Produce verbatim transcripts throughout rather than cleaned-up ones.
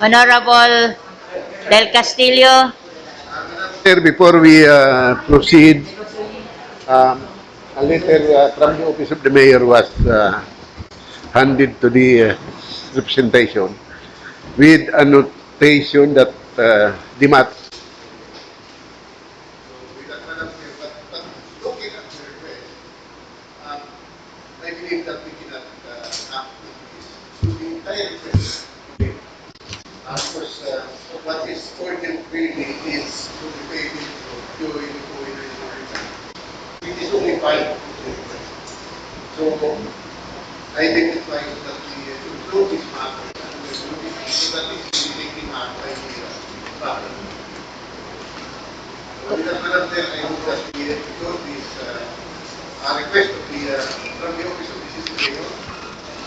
Honorable Del Castillo. Sir, before we uh, proceed, um, a letter uh, from the office of the mayor was uh, handed to the uh, representation with a notation that uh, the mat- So, with that, Madam Chair, but, but looking at the request, um, I believe that we cannot uh, act on this. So, the entire request uh, because uh, what is urgent really is to be paid into Q O A, Q O A, it is only five. So, I identify that we include this matter and we include it so that it will be taken up by the uh, public. So, with that, Madam Chair, I move that we include this uh, uh, request of the, uh, from the office of the city mayor,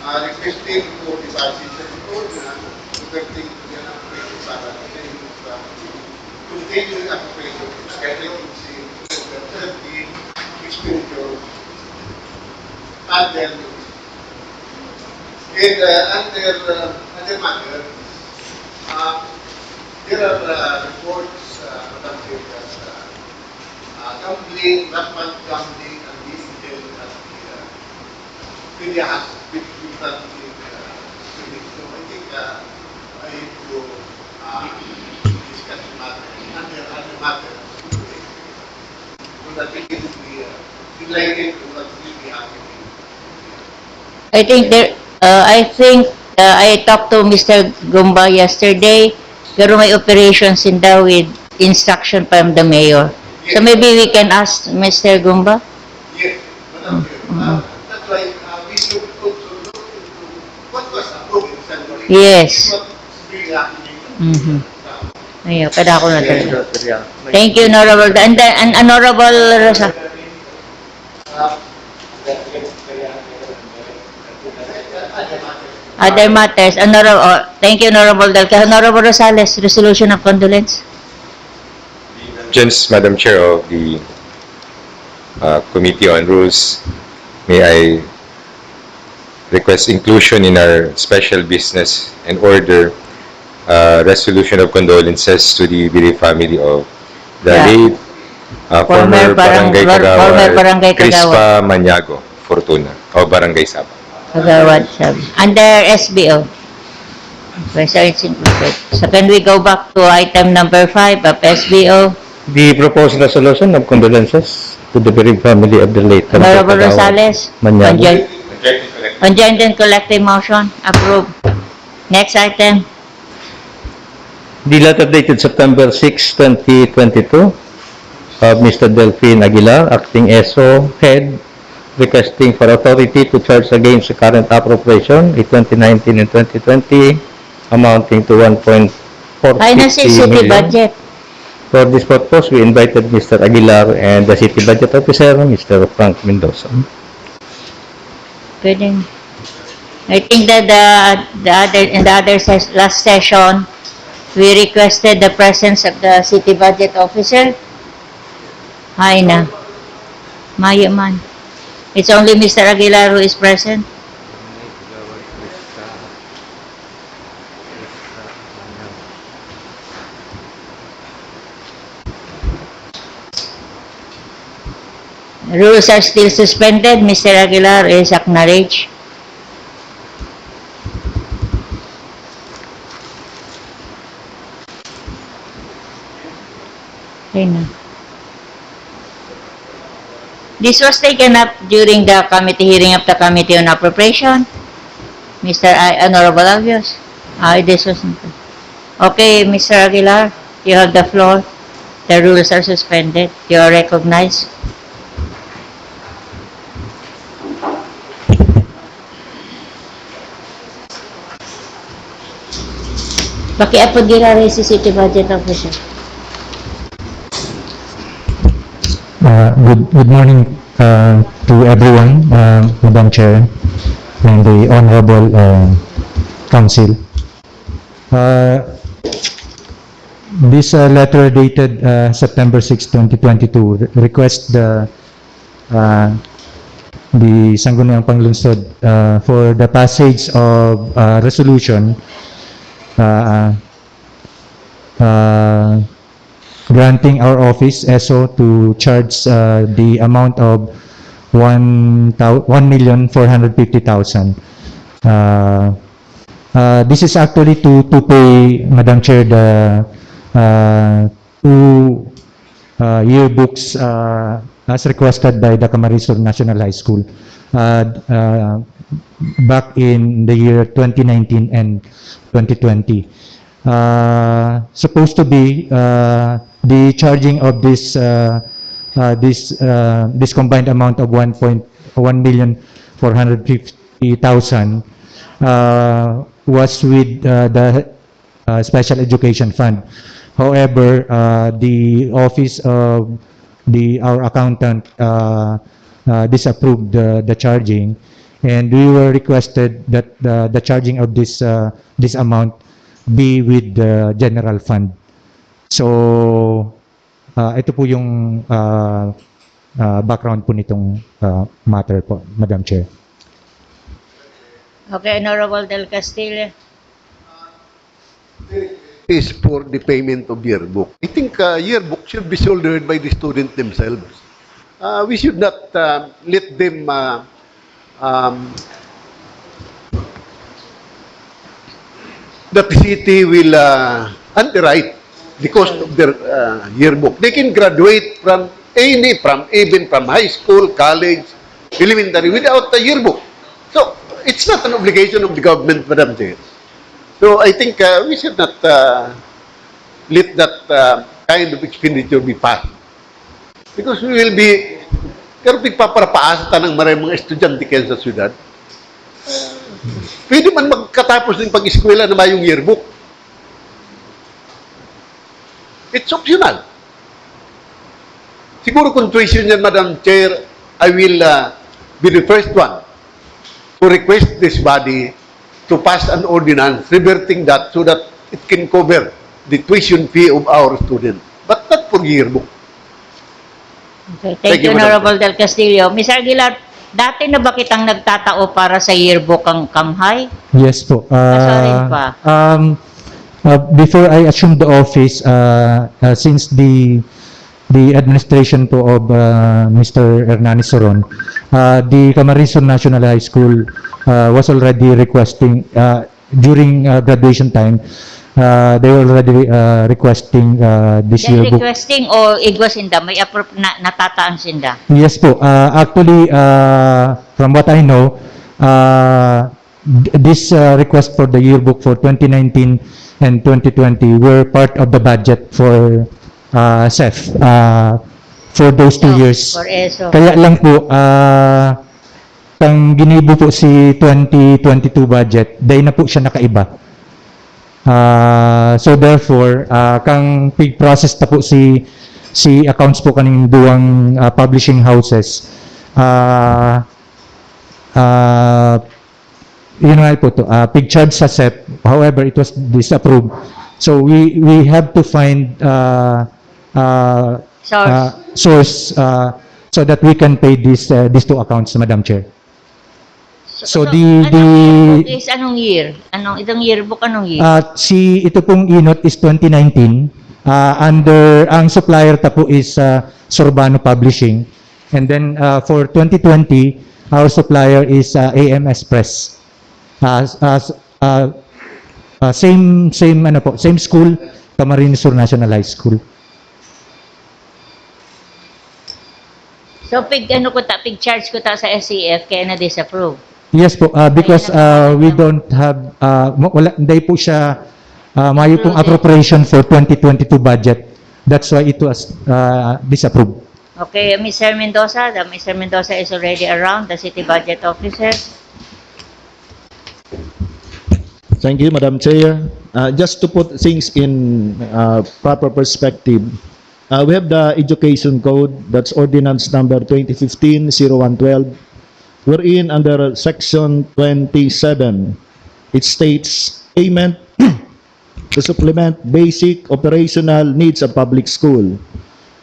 uh, requesting for the budget and ordinance to pertain to the unappropriated balance and uh, continue appropriation of the expenditure under the and uh, under uh, other matter, uh, there are uh, reports, uh, Madam Chair, that uh, uh, gambling, rampant gambling, and the intel at the uh, media has been been practicing uh, so I think uh, I need to uh, discuss the matter under other matters. So that we can be uh, enlightened to what really happening. I think there, uh, I think uh, I talked to Mister Gumba yesterday, pero may operation sinda with instruction from the mayor. So maybe we can ask Mister Gumba. Yes, Madam Chair. Uh, that's why uh, we should also look into what was approved in San Miguel. Yes. What is really happening. Mm-hmm. Ayun, kada ako na talaga. Thank you, Honorable. And, then- and Honorable Rosa. Other matters. Honorable, oh, thank you, Honorable Del Castillo. Honorable Rosales, resolution of condolence. Gents, Madam Chair of the uh, Committee on Rules, may I request inclusion in our special business and order uh, resolution of condolences to the bereaved family of the Yeah. late uh, Former former, barang- barangay for- kagawad former barangay Crispa kagawad. Maniago Fortuna of Barangay Sabang. Kagawad, sabi. Under S B O. Research included. So can we go back to item number five of S B O? The proposed resolution of condolences to the bereaved family of the late Honorable Kagawad Rosales, Maniago. conjoint, conjoint and collective motion, approve. Next item. The letter dated September six, twenty twenty-two, of Mister Delfin Aguilar, acting S O head, requesting for authority to charge against the current appropriation in twenty nineteen and twenty twenty, amounting to one point four Ay, nasa city budget. For this purpose, we invited Mister Aguilar and the city budget officer, Mister Frank Mendoza. Pwedeng. I think that the, the other, in the other ses- last session, we requested the presence of the city budget officer. Hay na. Mayo man. It's only Mister Aguilar who is present. Rules are still suspended. Mister Aguilar is acknowledged. Okay na. This was taken up during the committee hearing of the Committee on Appropriation. Mister I, Honorable Avios. Ah, this was okay, Mister Aguilar, you have the floor. The rules are suspended. You are recognized. Pakiapod giraray si City Budget Officer. Uh, good, good morning uh, to everyone, uh, Madam Chair and the Honorable uh, Council. Uh, this uh, letter dated uh, September six, twenty twenty-two re- requests the uh, the Sangguniang Panglungsod uh, for the passage of uh, resolution uh, uh, granting our office, ESO, to charge uh, the amount of one thou- one million four hundred fifty thousand. Uh, uh, this is actually to, to pay, Madam Chair, the uh, two uh, yearbooks uh, as requested by the Camarines Sur National High School uh, uh, back in the year twenty nineteen and twenty twenty. Uh, supposed to be uh, the charging of this uh, uh, this uh, this combined amount of one point one million four hundred fifty thousand uh, was with uh, the uh, Special Education Fund. However, uh, the office of the our accountant uh, uh, disapproved the, the charging, and we were requested that the, the charging of this uh, this amount be with the general fund. So, uh, ito po yung uh, uh, background po nitong uh, matter po, Madam Chair. Okay, Honorable Del Castillo. Is for the payment of yearbook. I think uh, yearbook should be shouldered by the student themselves. Uh, we should not uh, let them uh, um, that the city will uh, underwrite the cost of their uh, yearbook. They can graduate from any, from even from high school, college, elementary without a yearbook. So it's not an obligation of the government, Madam Chair. So I think uh, we should not uh, let that uh, kind of expenditure be passed. Because we will be, pero pigpaparapaasa ta ng maray mga estudyante kayan sa syudad. Pwede man magkatapos ng pag-eskwela na mayong yearbook. It's optional. Siguro kung tuition yan, Madam Chair, I will uh, be the first one to request this body to pass an ordinance reverting that so that it can cover the tuition fee of our student, but not for yearbook. Okay, thank, you, Honorable Del Castillo. Mister Aguilar, dati na ba kitang nagtatao para sa yearbook ang Kamhay? Yes po. Kasarin Uh, pa. um, uh, before I assumed the office, uh, uh, since the the administration po of uh, Mister Hernanes Soron, uh, the Camarines Sur National High School uh, was already requesting uh, during uh, graduation time, uh, they were already uh, requesting uh, this Dahil yearbook. Requesting o igwa sinda, may appro- na, natataan sinda? Yes po. Uh, actually, uh, from what I know, uh, th- this uh, request for the yearbook for twenty nineteen and twenty twenty were part of the budget for uh, SEF uh, for those two Oh, years. For ESO. Kaya lang po, uh, kang ginibo po si twenty twenty-two budget, dahil na po siya nakaiba. Ah, so therefore, ah, kang pig-process ta po si si accounts po kaning duwang ah, publishing houses. Ah, ah, yun nga po to, ah, pig-charge sa SEP, however, it was disapproved. So we we have to find ah, ah, Source. ah, source ah, so that we can pay this uh, these two accounts, Madam Chair. So, the- anong the- yearbook is anong year? Anong itong yearbook anong year? Ah, si ito pong inot is twenty nineteen. Ah, under ang supplier ta po is ah, Sorbano Publishing. And then ah, for twenty twenty, our supplier is ah, A M S Press. Ah, s- ah, s- ah, ah, same same ano po, same school, Camarines Sur National High School. So pig ano ko ta, pig charge ko ta sa S E F kaya na disapprove. Yes po, ah, because Kaya ah, we nagpapakita don't have ah, ma- wala hindi po siya ah, mayo pong Approved. Appropriation for twenty twenty-two budget. That's why it was ah, disapproved. Okay, Mister Mendoza, the Mister Mendoza is already around, the city budget officer. Thank you, Madam Chair. Uh, just to put things in uh, proper perspective, uh, we have the Education Code, that's Ordinance Number twenty fifteen oh one twelve, wherein under Section twenty-seven, it states payment to supplement basic operational needs of public school.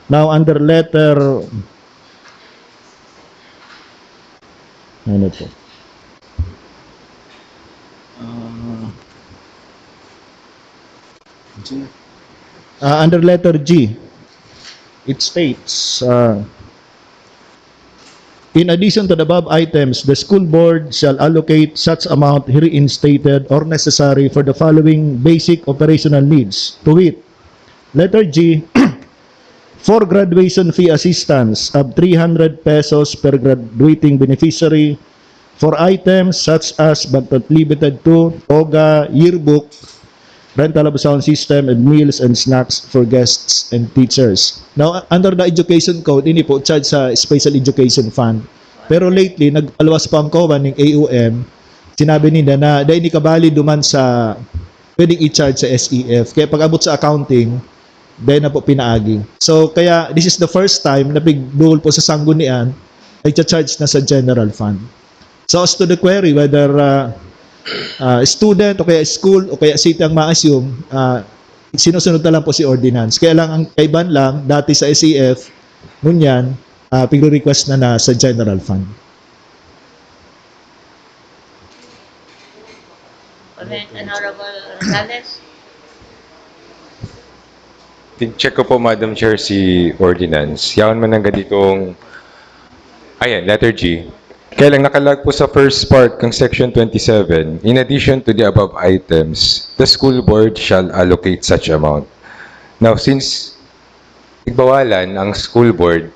Now, under letter, ano po? Ah, Uh, under letter G, it states, uh, in addition to the above items, the school board shall allocate such amount herein stated or necessary for the following basic operational needs, to wit, letter G, for graduation fee assistance of three hundred pesos per graduating beneficiary for items such as but not limited to toga, yearbook, rental of sound system, and meals and snacks for guests and teachers. Now, under the education code, ini po charge sa special education fund. Pero lately, nagpaluwas pa ang COA ning A O M. Sinabi nila na dahil ni kabali duman sa pwedeng i-charge sa S E F. Kaya pag-abot sa accounting, dahil na po pinaagi. So, kaya this is the first time na pigduol po sa sanggunian ay charge na sa general fund. So, as to the query, whether uh, uh, student o kaya school o kaya city ang ma-assume, uh, sinusunod na lang po si ordinance. Kaya lang, ang kaiban lang, dati sa S E F, ngunyan, uh, pigre-request na na sa general fund. Comment, Honorable Rosales? Check ko po, Madam Chair, si ordinance. Yaon man ang ganitong, ayan, letter G. Kaya lang, nakalag po sa first part ng section twenty-seven, in addition to the above items, the school board shall allocate such amount. Now, since nagbawalan ang school board,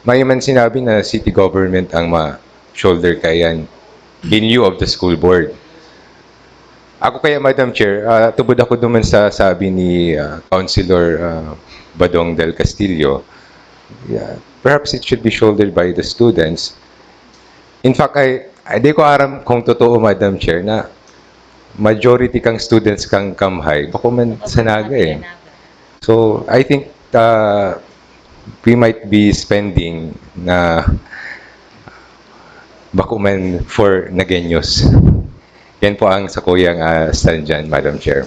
may man sinabi na city government ang ma-shoulder kayan in lieu of the school board. Ako kaya, Madam Chair, uh, tubod ako duman sa sabi ni uh, Councilor uh, Badong del Castillo, yeah, perhaps it should be shouldered by the students. In fact, I, I di ko aram kung totoo, Madam Chair, na majority kang students kang Kamhay, bako man sa Naga eh. So, I think uh, we might be spending na bako man for Nagueños. Yan po ang sakuyang uh, stand dyan, Madam Chair.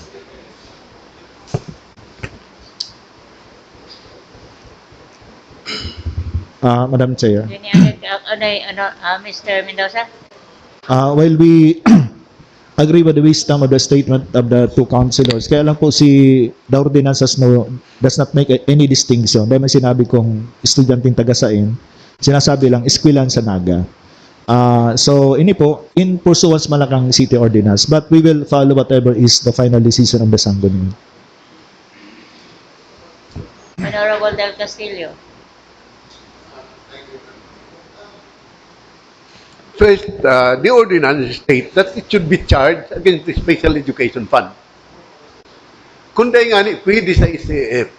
Uh, Madam Chair. Yun yung, uh, ano, ano, uh, Mister Mendoza? Uh, while we agree with the wisdom of the statement of the two councilors, kaya lang po si the ordinance has no, does not make any distinction. Dahil may sinabi kong estudyanteng taga-Sain, sinasabi lang, eskwelahan sa Naga. Uh, so, ini po, in pursuance man lang ang city ordinance, but we will follow whatever is the final decision of the Sangguniang. Honorable Del Castillo. First, uh, the ordinance states that it should be charged against the Special Education Fund. Kung dahil nga ni, pwede sa S A F.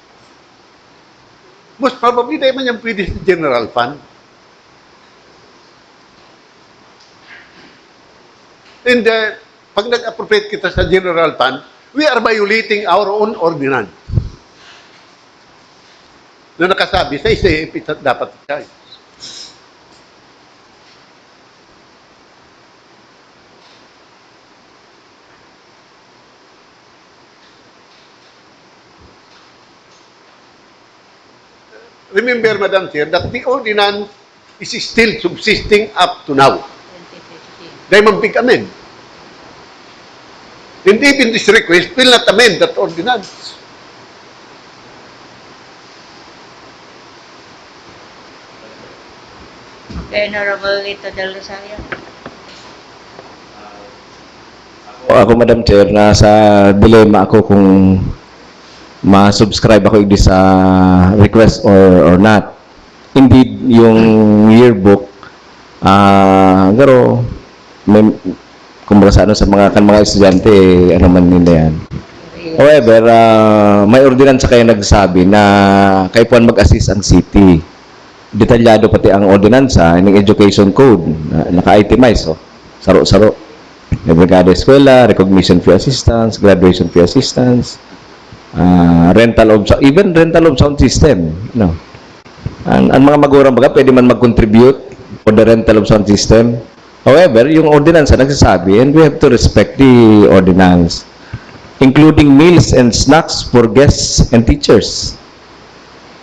Most probably, dahil man yan pwede sa General Fund. And uh, pag nag-appropriate kita sa General Fund, we are violating our own ordinance na nakasabi sa S A F dapat i-charge. Remember, Madam Chair, that the ordinance is still subsisting up to now. Dahil mampig amen. And even this request will not amend that ordinance. Venerable Lito del Rosario. O ako, Madam Chair, nasa dilemma ako kung ma-subscribe ako igdi sa request or or not. Indeed, yung yearbook, ah, garo, may, kumbaga sa ano, sa mga kan mga estudyante, ano man nila yan. However, ah, may ordinansa kayo nagsabi na kaipuhan mag-assist ang city. Detalyado pati ang ordinansa, yung education code, na, naka-itemize, oh. Saro-saro. May Brigada Eskwela, recognition fee assistance, graduation fee assistance, ah, rental of, even rental of sound system, no? Ang, ang mga magurang baga, pwede man mag-contribute for the rental of sound system. However, yung ordinansa nagsasabi, and we have to respect the ordinance, including meals and snacks for guests and teachers.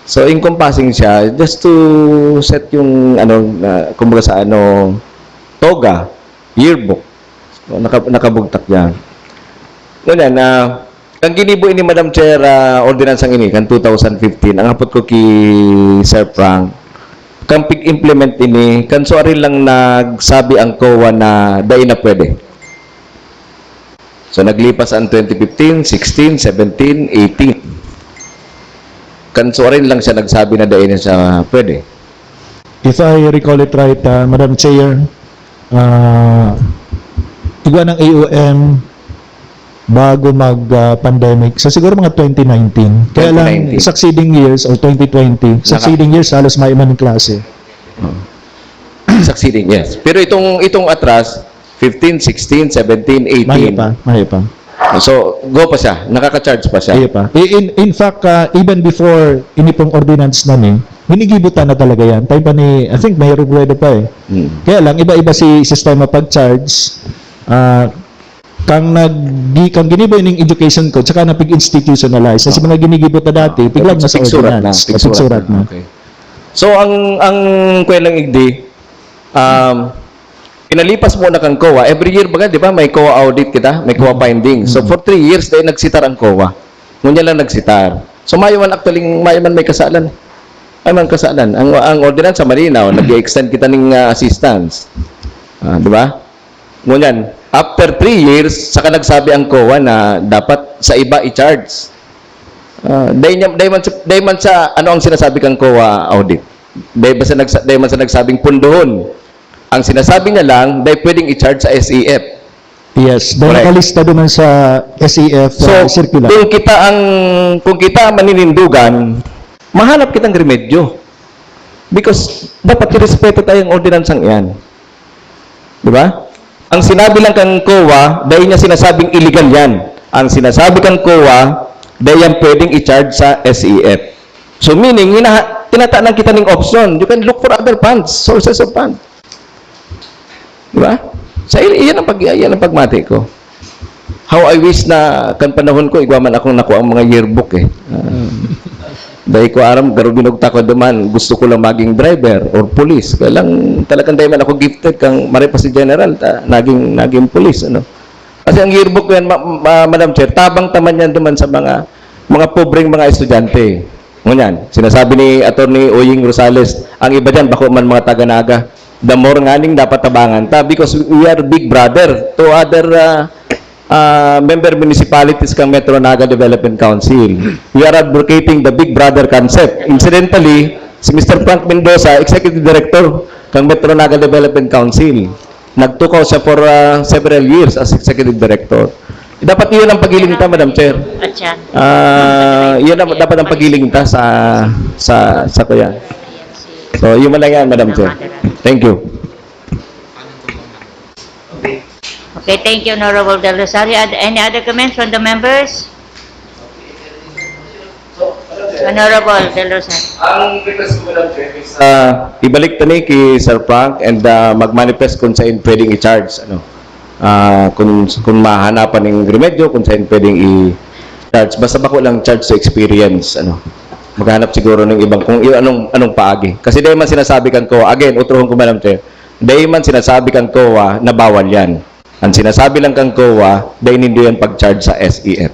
So, encompassing siya just to set yung, ano, uh, kumbaga sa ano, toga, yearbook. So, naka, nakabugtak yan. Ngunyan, na Ang ginibo ini, Madam Chair, ah, ordinansang ini, kan two thousand fifteen, ang hapot ko ki Sir Frank, kan pig-implement ini, kan suarin lang nagsabi ang COA na dai na pwede. So, naglipas ang twenty fifteen, sixteen, seventeen, eighteen. Kan suarin lang siya nagsabi na dai na siya pwede. If I recall it right, uh, Madam Chair, uh, igwa ng A O M bago mag-pandemic. So siguro mga twenty nineteen. Kaya lang, twenty nineteen. Succeeding years or twenty twenty, succeeding years halos may man klase. Succeeding, yes. Pero itong itong atras, fifteen, sixteen, seventeen, Mayo eighteen. pa, mayo pa. So, go pa siya, nakaka-charge pa siya. Iyo pa. I- In, in fact, uh, even before ini pong ordinance na ni, ginigibutan na talaga yan. Tayo pa ni, I think, Mayor Robredo pa eh. Hmm. Kaya lang, iba-iba si sistema pag-charge. Ah, kang nag kang ginibo ining education code, saka na pig-institutionalize. Sa mga ginigibo na dati, piglag na sa Pigsurat na, ordinance. pigsurat Pigsurat na. Okay. So, ang ang kuya lang igdi, um, pinalipas mo na kang COA. Every year baga, di ba, may COA audit kita, may COA findings. So, for three years, dahil nagsitar ang COA. Ngunyan lang nagsitar. So, mayo man actually, mayo man may kasalan. Ay man kasalan. Ang, ang ordinansa malinaw, nag-extend kita ning ah, assistance. Ah, di ba? Ngunyan, after three years, saka nagsabi ang COA na dapat sa iba i-charge. Ah, dahil, niya- dahil, man sa, dahil man sa ano ang sinasabi kang COA audit? Dahil, ba sa nagsa, dahil man sa nagsabing pundohon. Ang sinasabi niya lang, dahil pwedeng i-charge sa S E F. Yes, dahil Correct. Nakalista naman sa S E F So, uh, circular. Kung kita ang kung kita ang maninindugan, mahanap kitang remedyo. Because dapat irespeto tayo ang ordinansang iyan. Di ba? Ang sinabi lang kang COA, dahil niya sinasabing illegal yan. Ang sinasabi kang COA, dahil yan pwedeng i-charge sa S E F. So meaning, hinaha- tinatanan kita ng option. You can look for other funds, sources of funds. Di ba? Sa iyan ang pag iyan ang pagmati ko. How I wish na kan panahon ko igwa man akong nakuha ang mga yearbook eh. Uh, dahil ko aram garo binugtak ko duman, gusto ko lang maging driver or police. Kaya lang talagang dahil man ako gifted kang mare pa si General, ta, naging naging police ano. Kasi ang yearbook yan, ma, ma, Madam Chair, tabang taman yan duman sa mga mga pobreng mga estudyante. Ngunyan, sinasabi ni Attorney Oying Rosales, ang iba dyan, bako man mga taga-Naga. The more nganing dapat tabangan ta because we are big brother to other uh, uh, member municipalities kang Metro Naga Development Council. We are advocating the big brother concept. Incidentally, si Mister Frank Mendoza, Executive Director kang Metro Naga Development Council. Nagtukaw siya for uh, several years as Executive Director. Dapat iyon ang pagiling ta, Madam Chair. At siya. Ah, yun ang dapat ang pagiling ta sa sa sa kuya. So, yun man lang yan, Madam Chair. Thank you. Okay, thank you, Honorable Del Rosario. Ad- Any other comments from the members? Honorable Del Rosario. Ang request ko, Madam Chair, is uh, ibalik tani ki Sir Frank and uh, mag-manifest kung saan pwedeng i-charge. Ano? Ah, kung, kung mahanapan ng remedyo, kung saan pwedeng i-charge. Basta bako lang charge sa experience. Ano? Maghanap siguro ng ibang kung i- anong, anong paagi. Kasi dahil man sinasabi kang COA, again, utrohon ko, Madam Chair, dahil man sinasabi kang COA na bawal yan. Ang sinasabi lang kang COA, dahil hindi yan pag-charge sa S E F.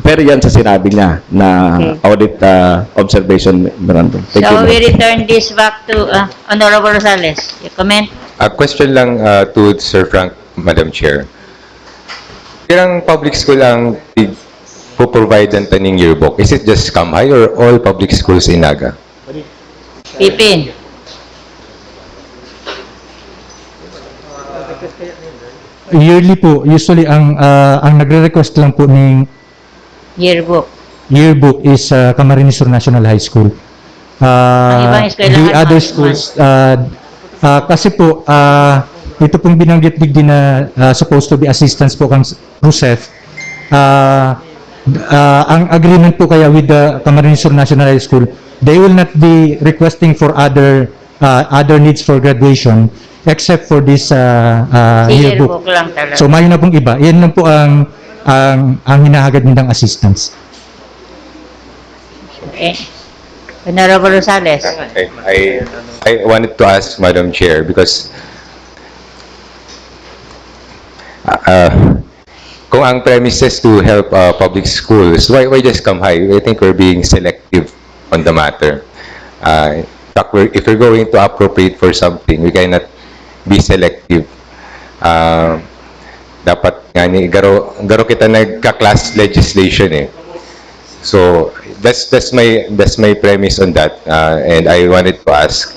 Pero yan sa sinabi niya na Okay. audit uh, observation memorandum. Thank you, So we Madam. Return this back to uh, Honorable Rosales. Your comment? A question lang uh, to Sir Frank, Madam Chair. Pirang public school ang po-provide ng taning yearbook? Is it just Kamhay or all public schools in Naga? Pipin. Yearly po, usually ang ah, ang nagre-request lang po ng Yearbook. yearbook is ah, Camarines Sur National High School. Ah, Ang ibang eskwelahan, the other mga- schools, ah, ah, kasi po, ah, ito pong binanggit digdi na ah, supposed to be assistance po kang Rosef, ah, ah, ang agreement po kaya with the Camarines Sur National High School, they will not be requesting for other ah, other needs for graduation except for this ah, ah, Si yearbook. Yearbook lang talaga. So, mayo na pong iba. Yan lang po ang ang ang hinahagad nilang assistance. Eh, Honorable Rosales. I, I, I wanted to ask Madam Chair because uh, kung ang premise is to help uh, public schools, why, why just Kamhay? I think we're being selective on the matter. Uh, in fact, we're, if we're going to appropriate for something, we cannot be selective. Uh, dapat nga ni garo garo kita nagka-class legislation eh. So that's that's my that's my premise on that. Uh, and I wanted to ask,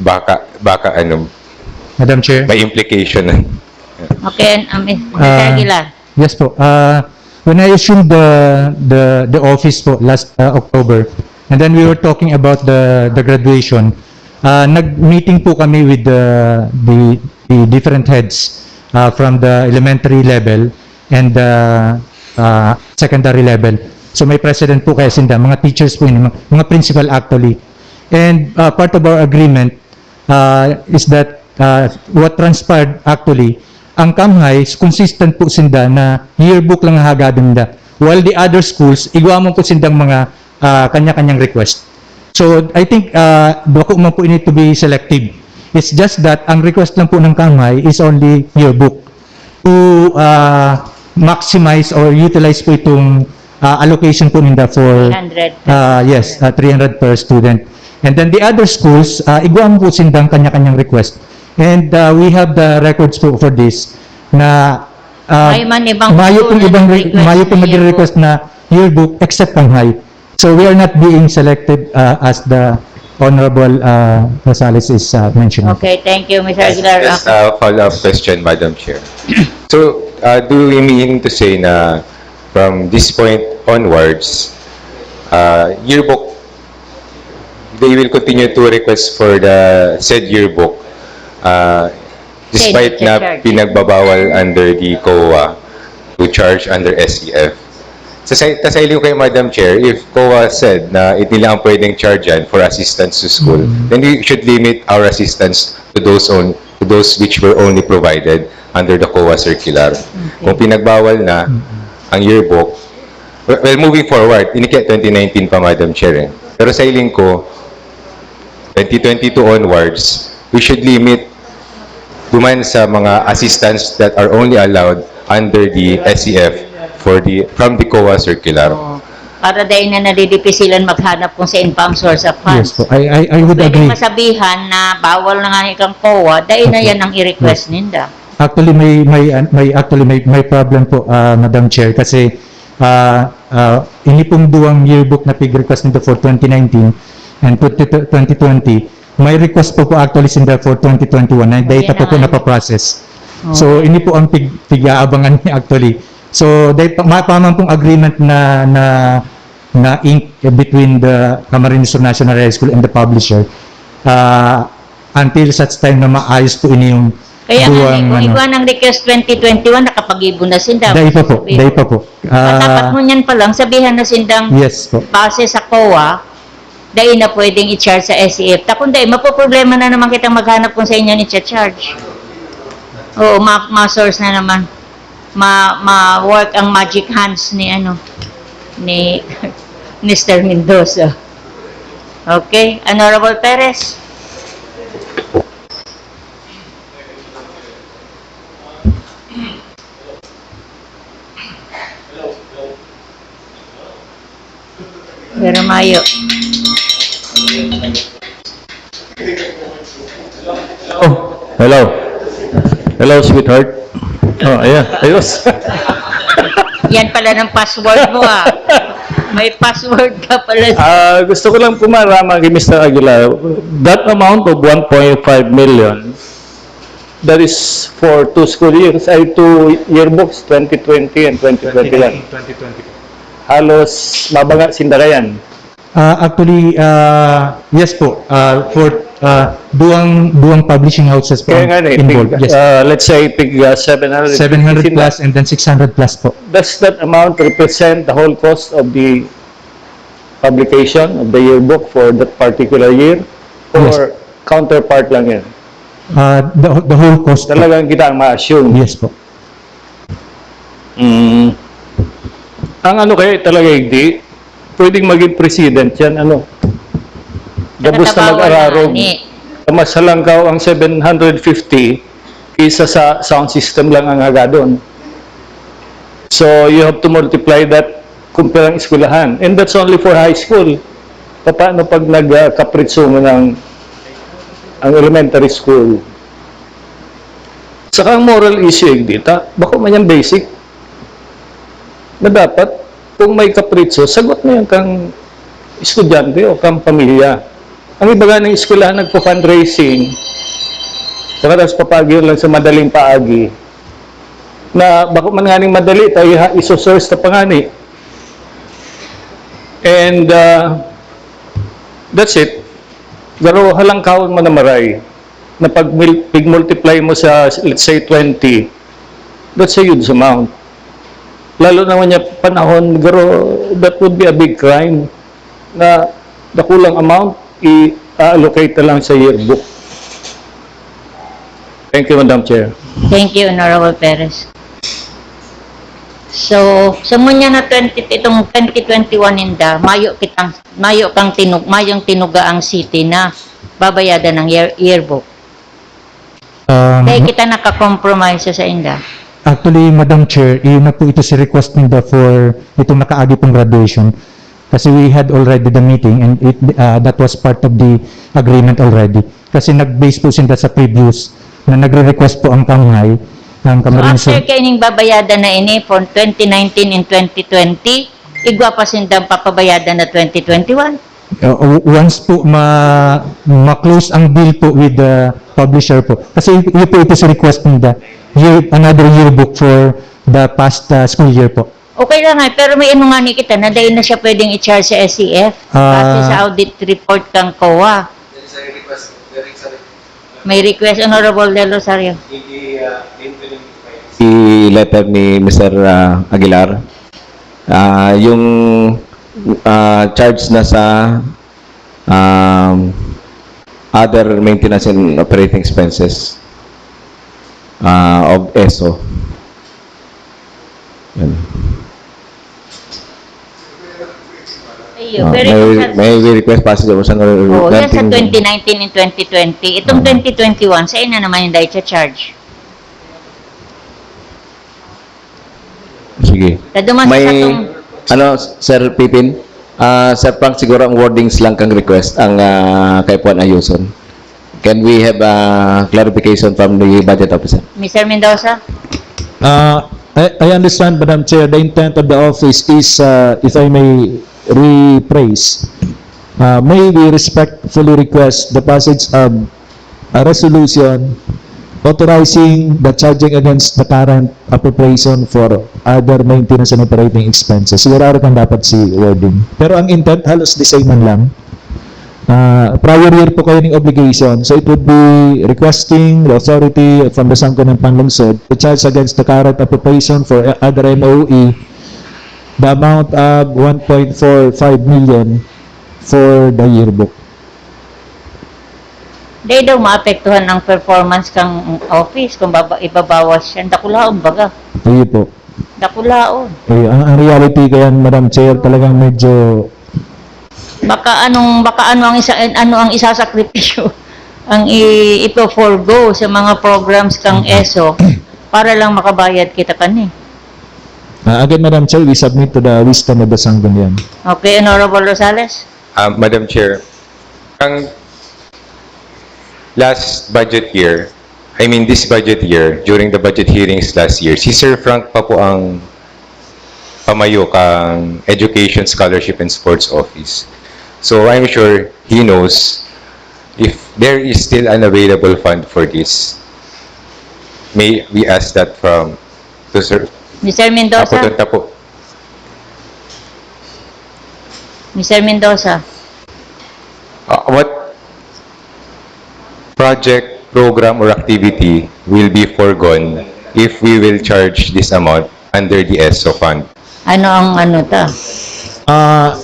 baka baka ano, Madam Chair. May implication. Okay, um, Mister Ah, Aguilar. Yes po. Uh, when I assumed the the the office po last uh, October, and then we were talking about the the graduation, uh, nag-meeting po kami with the the, the different heads uh, from the elementary level and the uh, secondary level. So may president po kaya sinda, mga teachers po yun, mga, mga principal actually. And uh, part of our agreement uh, is that uh, what transpired actually, ang Kamhay, consistent po sinda na yearbook lang ang hagadon nila. While the other schools, igwa man po sindang mga uh, kanya-kanyang request. So I think uh, bako man po ini to be selective. It's just that ang request lang po ng Kamhay is only yearbook to uh, maximize or utilize po itong uh, allocation po ninda for 300 uh, yes, uh, three hundred per student. And then the other schools, uh, igwa man po sindang kanya-kanyang request. And uh, we have the records po for this na uh, May man ibang mayo pong school na ibang re- nag-request mayo ng pong yearbook. nagre-request na yearbook except Kamhay. So we are not being selected uh, as the Honorable uh, Rosales is uh, mentioning. Okay, thank you, Mister Aguilar. Just a follow-up question, Madam Chair. So, uh, do we mean to say na from this point onwards, uh, yearbook, they will continue to request for the said yearbook uh, despite Said na charge. Pinagbabawal under the COA to charge under S E F? Sa sa- sa sailing ko kay Madam Chair, if COA said na it nila ang pwedeng charge yan for assistance to school, then we should limit our assistance to those on to those which were only provided under the COA circular. Kung pinagbawal na ang yearbook, well, well, moving forward, ini kaya twenty nineteen pa, Madam Chair eh. Pero sailing ko, twenty twenty-two onwards, we should limit duman sa mga assistance that are only allowed under the S E F for the from the COA circular. Oh, para dahil na nadidipisilan maghanap kung sa income source of funds. Yes po. I, I, I would Pwede agree. Masabihan na bawal na nga ni kang COA, dahil na Okay. Yan ang i-request ninda. Actually may may may actually may may problem po uh, Madam Chair kasi uh, uh, ini pong duwang yearbook na pig-request nito for twenty nineteen and twenty twenty, may request po po actually sinda for twenty twenty-one na data po po napaprocess. So ini po ang pig, pig-aabangan niya actually. So dahil pa, ma- pa man pong agreement na na na ink between the Camarines Sur National High School and the publisher uh, until such time na maayos po ini yung Kaya nga, duwang eh, kung ano. Igwa ng request twenty twenty-one, nakapag-ibon na sinda. Dai pa po, Sabihin dai mo. Pa po. Patapat Ah, mo niyan pa lang, sabihan na sindang Yes po. Base sa COA, dai na pwedeng i-charge sa S E F. Ta kung dai, mapoproblema na naman kitang maghanap kung sa inyo ni-charge. Oo, ma- ma-source na naman. Ma- ma-work ang magic hands ni ano, ni Mister Mendoza. Okay, Honorable Perez. Pero mayo. Oh, hello. Hello, sweetheart. Oh, ayan. Ayos. Yan pala ng password mo ah. May password ka pala. Ah, gusto ko lang po marama kay Mister Aguilar. That amount of one point five million, that is for two school years, ay two yearbooks, twenty twenty and twenty twenty-one. Halos mabaga sinda kayan. Uh, actually, uh, yes po. Uh, for uh, duwang duwang publishing houses po Kaya ang nga eh, involved. tig, Yes. Uh, let's say tig uh, seven hundred seven hundred plus and then six hundred plus po. Does that amount represent the whole cost of the publication of the yearbook for that particular year? Or Yes. Counterpart lang yan? Uh, the, the whole cost po. Talagang kita ang ma-assume. Yes po. Mm. Ang ano kaya talaga hindi, pwedeng maging precedent yan, ano? Gabos na Nakatabawan mag-ararog. Na, ni. Mas halangkaw ang seven hundred fifty isa sa sound system lang ang hagadon. So, you have to multiply that kung pirang eskwelahan. And that's only for high school. Paano pag nagkapritso mo ng ang elementary school? Saka ang moral issue, eh, dita, bako man yung basic na dapat, kung may kapritso, sagot na yan kang estudyante o kang pamilya. Ang iba nga ng eskwelahan nagpa-fundraising, saka tapos papagi lang sa madaling paagi, na bako man nga ning madali, tayo iha-, isosource na pangani. And uh, that's it. Pero halangkawon mo na maray na pag mil- pig-multiply mo sa, let's say, twenty, that's a huge amount. Lalo naman niya panahon, garo, that would be a big crime na dakulang amount i-allocate na lang sa yearbook. Thank you, Madam Chair. Thank you, Honorable Perez. So, sa munya na twenty, itong twenty twenty-one ninda, mayo kitang, mayo kang tinug, mayong tinuga ang city na babayadan ng year, yearbook. Um, Kaya kita nakakompromise sa inda. Actually, Madam Chair, yun na po ito si request ninda for itong nakaagi pong graduation. Kasi we had already the meeting and it, uh, that was part of the agreement already. Kasi nag-base po sila sa previous na nagre-request po ang Kamhay, ang So, Camarines after kaining babayadan na ini for twenty nineteen and twenty twenty, igwa pa sindang papabayadan na twenty twenty-one. Uh, once po ma ma-close ang deal po with the publisher po. Kasi yun po ito sa request nila. Year, another yearbook for the past uh, school year po. Okay lang nga, pero may ano nga ni kita na dahil na siya pwedeng i-charge sa S E F. Kasi Ah. Sa audit report kang COA. May request, Honorable Del Rosario. Si letter ni Mister ah, Aguilar, ah, yung ah, charge na sa um, other maintenance and operating expenses ah, of ESO. Yan. Ayun, Ah, pero may, yung sa, may we request passage of San oh, yan sa granting- twenty nineteen and twenty twenty. Itong Ah. twenty twenty-one, sa ina naman yung dahil charge. Sige. Sa duman sa May, katong, ano, Sir Pipin? Ah, Sir Frank, siguro ang wordings lang kang request ang ah, kay Puan Ayuson. Can we have a clarification from the budget officer? Mister Mendoza? Uh, I, I understand, Madam Chair, the intent of the office is, uh, if I may rephrase, uh, may we respectfully request the passage of a resolution authorizing the charging against the current appropriation for other maintenance and operating expenses. Sigurado kang dapat si wording. Pero ang intent, halos the same man lang. Ah, prior year po kayo ng obligation. So it would be requesting the authority from the Sangguniang Panlungsod to charge against the current appropriation for other M O E the amount of one point four five million for the yearbook. Dahil daw maapektuhan ang performance kang office kung baba, ibabawas siya. Dakulaon baga. Ayun po. Dakulaon. Eh, ang, ang reality kaya, Madam Chair, talagang medyo Baka anong baka ano ang isa ano ang isasakripisyo ang i, ipo-forgo sa mga programs kang ESO para lang makabayad kita kani. Uh, again, Madam Chair, we submit to the wisdom of the Sangguniang. Okay, Honorable Rosales? Uh, Madam Chair, ang last budget year, I mean this budget year, during the budget hearings last year, si Sir Frank pa po ang pamayo kang Education, Scholarship, and Sports Office. So I'm sure he knows if there is still an available fund for this. May we ask that from to Sir Mister Mendoza? Apo Tonta po. Mister Mendoza? Uh, what project, program, or activity will be foregone if we will charge this amount under the ESO fund? Ano ang ano ta? Uh,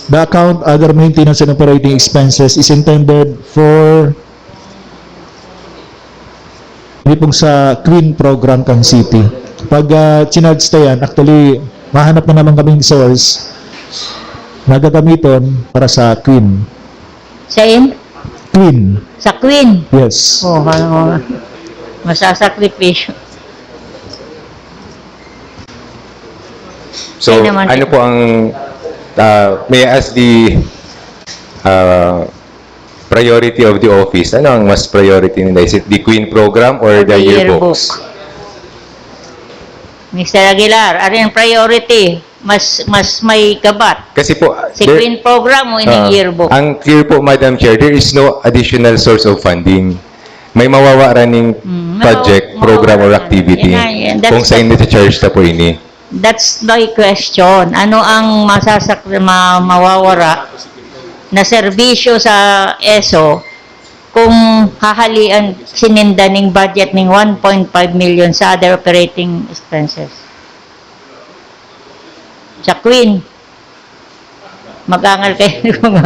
the account other maintenance and operating expenses is intended for hindi pong sa Queen program kang city. Pag uh, chinarge ta yan, actually, mahanap na naman kaming source na gagamiton para sa Queen. Sa in? Queen, Sa Queen? Yes. Oh, ano nga. Masasakripisyo. So, Hindi naman ano po ang, uh, may I ask the uh, priority of the office? Ano ang mas priority nila? Is it the Queen program or the, the yearbooks? Yearbook. Mister Aguilar, ano yung priority? Mas mas may gabat? Kasi po, si there, Queen program o ining uh, yearbook? Ang clear po, Madam Chair, there is no additional source of funding. May mawawara ning mm, project, program, or activity. Yan, yan, kung sa inyo charge ta po ini. That's my question. Ano ang masasak ma, mawawara na serbisyo sa ESO kung hahalian sininda ning budget ning one point five million sa other operating expenses? Sa Queen. Mag-angal kayo ng mga...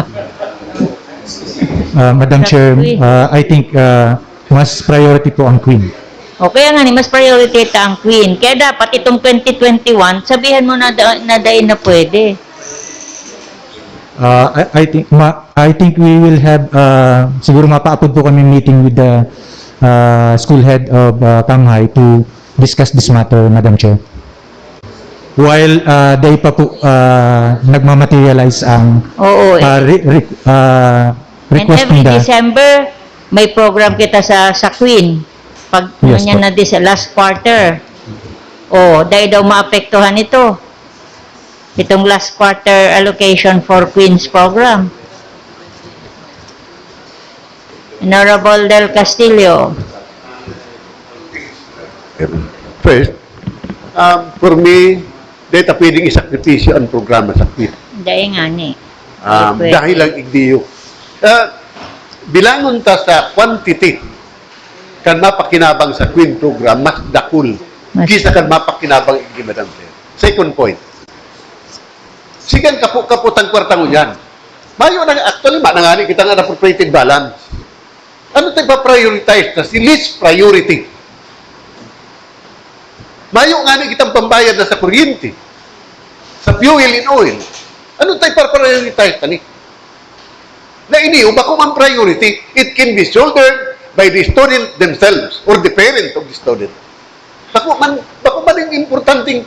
Uh, Madam Chair, uh, I think uh, mas priority po ang Queen. O kaya nga ni, mas priority ta ang Queen. Kaya dapat itong twenty twenty-one, sabihan mo na, da, na dahil na pwede. Uh, I, I think ma, I think we will have uh, siguro mapaapod po kami meeting with the uh, school head of uh, Kamhay to discuss this matter, Madam Chair. While uh, day pa po uh, nagmamaterialize ang Oo, eh. uh, re, re, uh, request. And every nila. December, may program kita sa sa Queen. Pag yes, niya na di sa last quarter. Oh, dahil daw maapektuhan ito. Itong last quarter allocation for Queen's program. Honorable Del Castillo. First, um, for me, dahil pwedeng isakripisyo ang programa sa Queen. Dahil nga ni. Um, dahil lang igdiyo. Uh, bilangon ta sa quantity kan mapakinabang sa Queen program, mas dakul kisa kan mapakinabang igdi Madam Chair. Second point, sigan kapo-kapot ang kwarta ngunyan. Mayo na, actually, manangani kita nga na appropriated balance. Ano tayo pa-prioritize na si least priority? Mayo nga na kitang pambayad na sa kuryente, sa fuel and oil. Ano tayo pa-prioritize na ni? Na ini, o bako man priority, it can be shouldered by the student themselves or the parent of the student. Bako man, bako man yung importanteng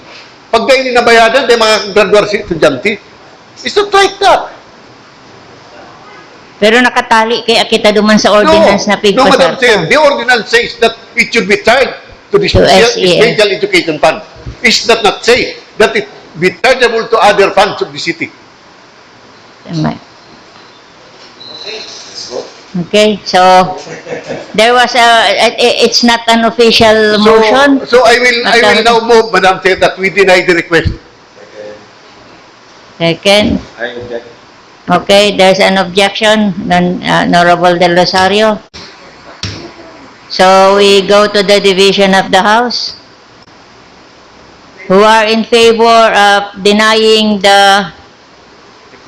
pagkain na bayadan dahil mga graduar si estudyante. It's not like that. Pero nakatali kaya kita duman sa ordinance no, na pigpasar. No, Madam Chair, the ordinance says that it should be charged to the to special, S E F. Special Education Fund. It's not not say that it be chargeable to other funds of the city. Tama. Okay, so there was a, it's not an official so, motion. So I will, I will now move, Madam Chair, that we deny the request. Second. I object. Okay, there's an objection, then uh, Honorable Del Rosario. So we go to the division of the House. Who are in favor of denying the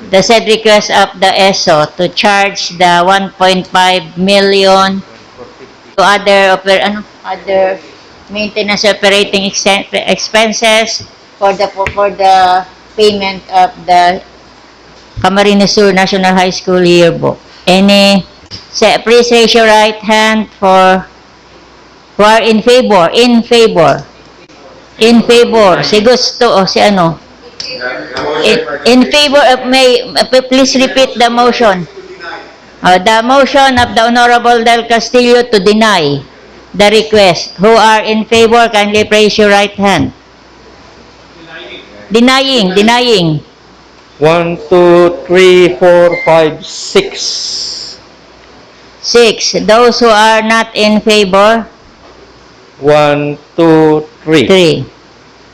the said request of the ESO to charge the one point five million to other oper, ano, other maintenance operating expenses for the for the payment of the Camarines Sur National High School yearbook. Any, say, please raise your right hand for who are in favor, in favor. In favor, si Gusto o si ano? In, in favor of may, please repeat the motion. Uh, the motion of the Honorable Del Castillo to deny the request. Who are in favor, kindly raise your right hand. Denying, denying. One, two, three, four, five, six. Six. Those who are not in favor? One, two, three. Three.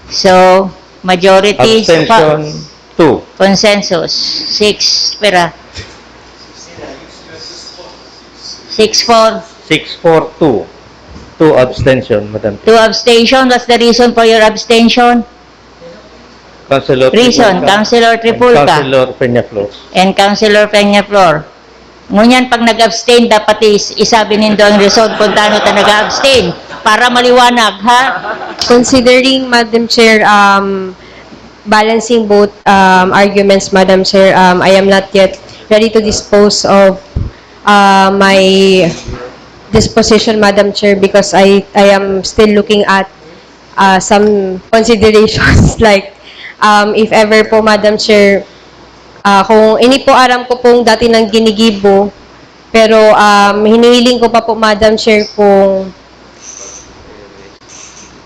So, majority is Abstention, two. Consensus, six. Pera? Six, four. Six, four, two. Two abstention, Madam Chair. Two abstention. What's the reason for your abstention? Councilor Reason, Tripulca. Councilor Tripulca. And Councilor Peñaflor. And Councilor Peñaflor. Ngunyan, pag nag-abstain, dapat is, isabi nindo ang result kung taano ta nag-abstain. Para maliwanag, ha? Considering, Madam Chair, um, balancing both um, arguments, Madam Chair, um, I am not yet ready to dispose of uh, my disposition, Madam Chair, because I I am still looking at uh, some considerations like um, if ever po, Madam Chair, uh, kung ini po aram ko pong dati nang ginigibo, pero um, hinihiling ko pa po, Madam Chair, kung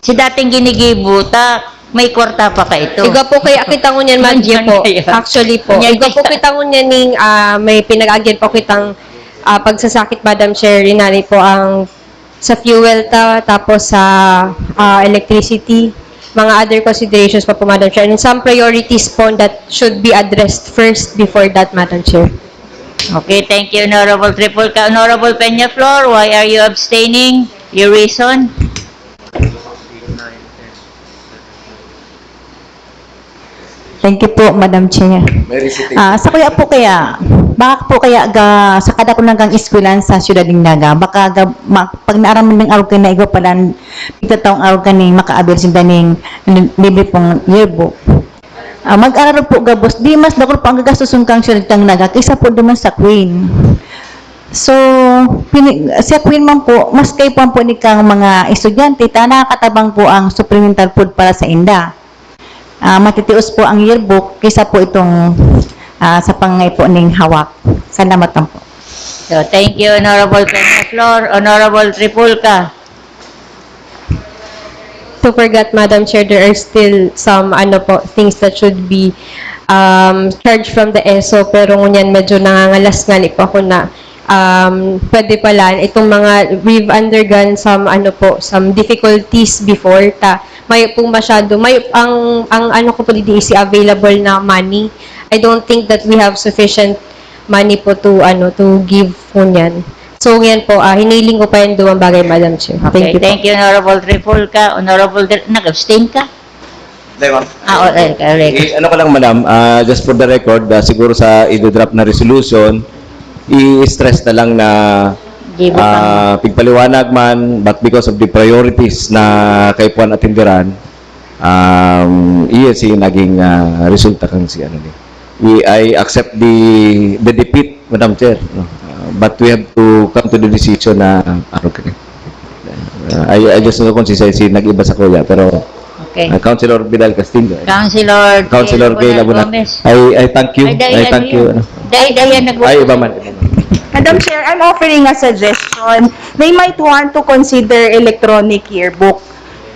Si dating ginigibo ta, may kwarta pa ka ito. Igwa po kaya kita ngunyan, Madam Chair po. Kaya. Actually po. Igwa po kita ngunyan ning uh, may pinag-agyan po kitang uh, pagsasakit, Madam Chair, inani po ang sa fuel ta, tapos sa uh, electricity, mga other considerations pa po, Madam Chair, and some priorities po that should be addressed first before that, Madam Chair. Okay, thank you, Honorable Tripulca. Honorable Peñaflor, why are you abstaining? Your reason? Thank you po, Madam Chair. May recitation. Ah, sa kuya po kaya, baka po kaya ga, sa kada kunang kang eskwelahan sa Siyudad ng Naga, baka ga, ma, pag naaraman ng arog ka na igwa pala, pigtataong arog ka ning makaabil sinda ning libre pong yearbook. Ah, mag-aral po gabos, di mas dakul po ang gagastoson kang Siyudad ng Naga kaysa po duman sa Queen. So, pini, sa Queen man po, mas kaipuhan po ni kang mga estudyante, ta nakakatabang po ang supplemental food para sa inda. Ah, matitios po ang yearbook kaysa po itong ah, sa pangangay po ning hawak. Salamat lang po. So, thank you, Honorable Peñaflor. Honorable Tripulca. To forget, Madam Chair, there are still some ano po, things that should be um, charged from the ESO, pero ngunyan medyo nangangalas nga po ako na um, pwede pala itong mga, we've undergone some ano po, some difficulties before, ta mayo pong masyado, may ang ang ano ko po didi is available na money. I don't think that we have sufficient money po to ano to give po niyan. So yan po, ah, hiniling ko pa yung duwang bagay, Madam Chair. Okay, Thank you po. Thank you, Honorable Tripulca. Honorable Dr. Nag-abstain ka? Hindi, ma'am. Ah, okay, correct. Eh, ano ko lang, madam, ah, just for the record, ah, siguro sa i-drop na resolution, i-stress na lang na Di ba ah, pigpaliwanag man, but because of the priorities na kaipuhan atinderan, um, iyo si naging ah, resulta kan si ano ni. We, I accept the the defeat, Madam Chair. No? Ah, but we have to come to the decision na ano ka ni. Ah, I, I just know kung si, si nag-iba sa kuya, pero Okay. ah, Councilor Vidal Castillo. eh. Councilor Councilor Gail Abunal. Gomez. I, I thank you. Ay, dahil I ano thank you. yun? ano. Dahil, dahil yan, nag- Ay, iba man. Iba man. Madam Chair, I'm offering a suggestion. They might want to consider electronic yearbook.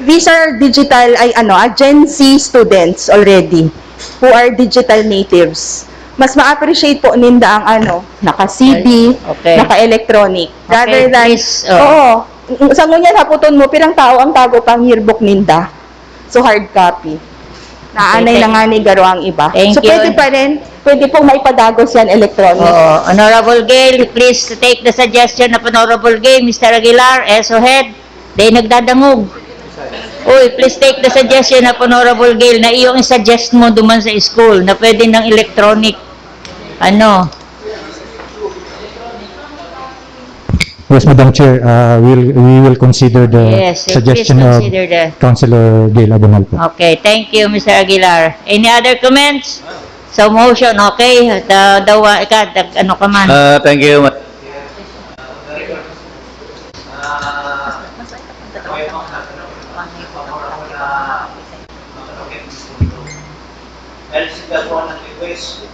These are digital, ay ano, ah, Gen Z students already who are digital natives. Mas ma-appreciate po ninda ang ano, naka-C D, Okay. naka-electronic. Rather Okay, than, please, oh. Oo. Sa ngunyan haputon mo, pirang tao ang tago kang yearbook ninda? So hard copy. Naanay Okay, na nga ni Garo ang iba. thank So you. Pwede pa rin, pwede pong maipadagos yan electronic. Oo. Honorable Gail, please take the suggestion of Honorable Gail, Mister Aguilar, ESO head. Dahil nagdadangog. Uy, please take the suggestion of Honorable Gail na iyong i-suggest mo duman sa school na pwede ng electronic. Ano? Yes, Madam Chair, uh, we'll, we will consider the Yes, please suggestion of consider the- Councilor Gail Abunal po. Okay, thank you, Mister Aguilar. Any other comments? So motion, okay? The, the, ka, the, ano ka man? Ah, thank you. Dahil sila po ang nag-request.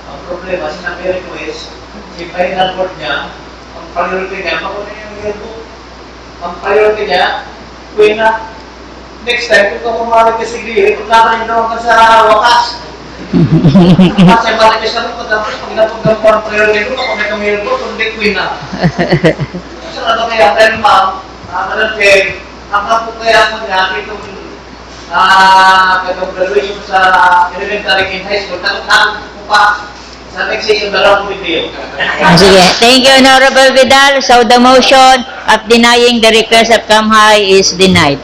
Ang problema, sinabi yung request, si final word niya, ang priority niya, makuha niya yung yearbook. Ang priority niya, Queen na. Next time, kung ka pumalik ka sa Iglesia, kung nakarin naman ka sa wakas. Kasi marites na rin, pagkatapos, pag napagdampuan ang priority mo, kung may kang yearbook, kung di Queen na. So, ano kaya, then ma'am, ah, Madam Chair, ang kapag kaya mo niya, itong ah, katong graduation sa elementary and high school, takot-takot ko pa sa next year, dala ko video. Ah, sige. Thank you, Honorable Vidal. So the motion of denying the request of CamHi is denied.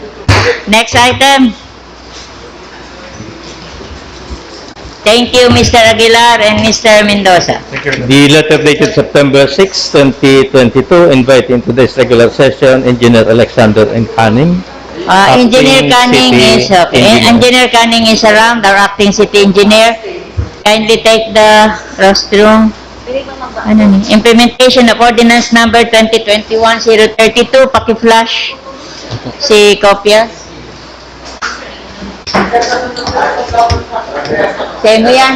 Next item. Thank you, Mister Aguilar and Mister Mendoza. The letter dated September six, twenty twenty-two, inviting to this regular session, Engineer Alexander and Canning. Uh, Engineer Acting Canning City is okay. Engineer. Engineer Canning is around, our acting city engineer. Kindly take the rostrum. Ano ni? Implementation of Ordinance Number twenty twenty-one zero thirty-two, paki-flash si kopya. Sa imo yan.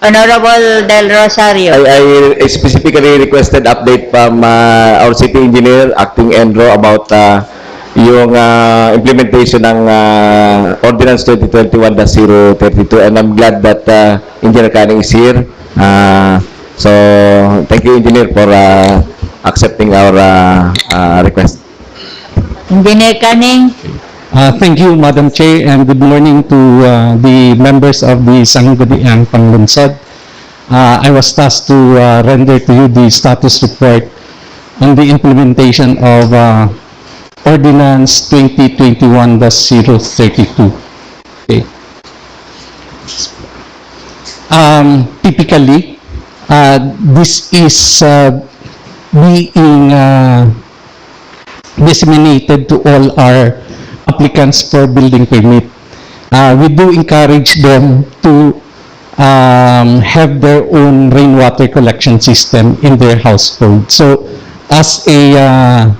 Honorable Del Rosario. I, I specifically requested update from uh, our city engineer, Acting Enro, about uh, yung uh, implementation ng uh, Ordinance twenty twenty-one dash zero thirty-two, and I'm glad that uh, Engineer Canning is here. Uh, so, thank you, Engineer, for uh, accepting our uh, uh, request. Engineer Canning. Uh, thank you, Madam Chair, and good morning to uh, the members of the Sangguniang Panglungsod. Uh, I was tasked to uh, render to you the status report on the implementation of uh, Ordinance twenty twenty-one dash zero thirty-two. Okay. Um, typically, uh, this is uh, being uh, disseminated to all our applicants for building permit. Uh, we do encourage them to um, have their own rainwater collection system in their household. So, as a uh,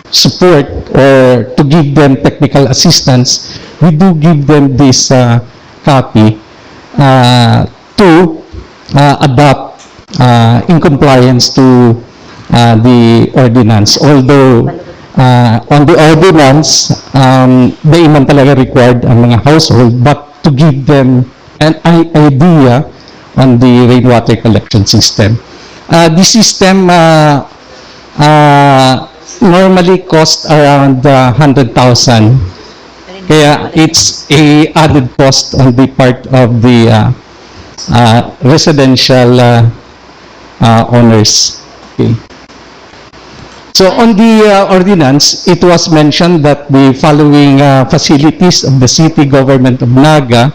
support or to give them technical assistance, we do give them this uh, copy uh, to uh, adopt uh, in compliance to uh, the ordinance. Although uh, on the ordinance, um, di man talaga required ang mga household, but to give them an i- idea on the rainwater collection system. Uh, the system uh, uh, normally cost around uh, one hundred thousand. Kaya it's a added cost on the part of the uh, uh, residential uh, uh, owners. Okay. So on the uh, ordinance, it was mentioned that the following uh, facilities of the city government of Naga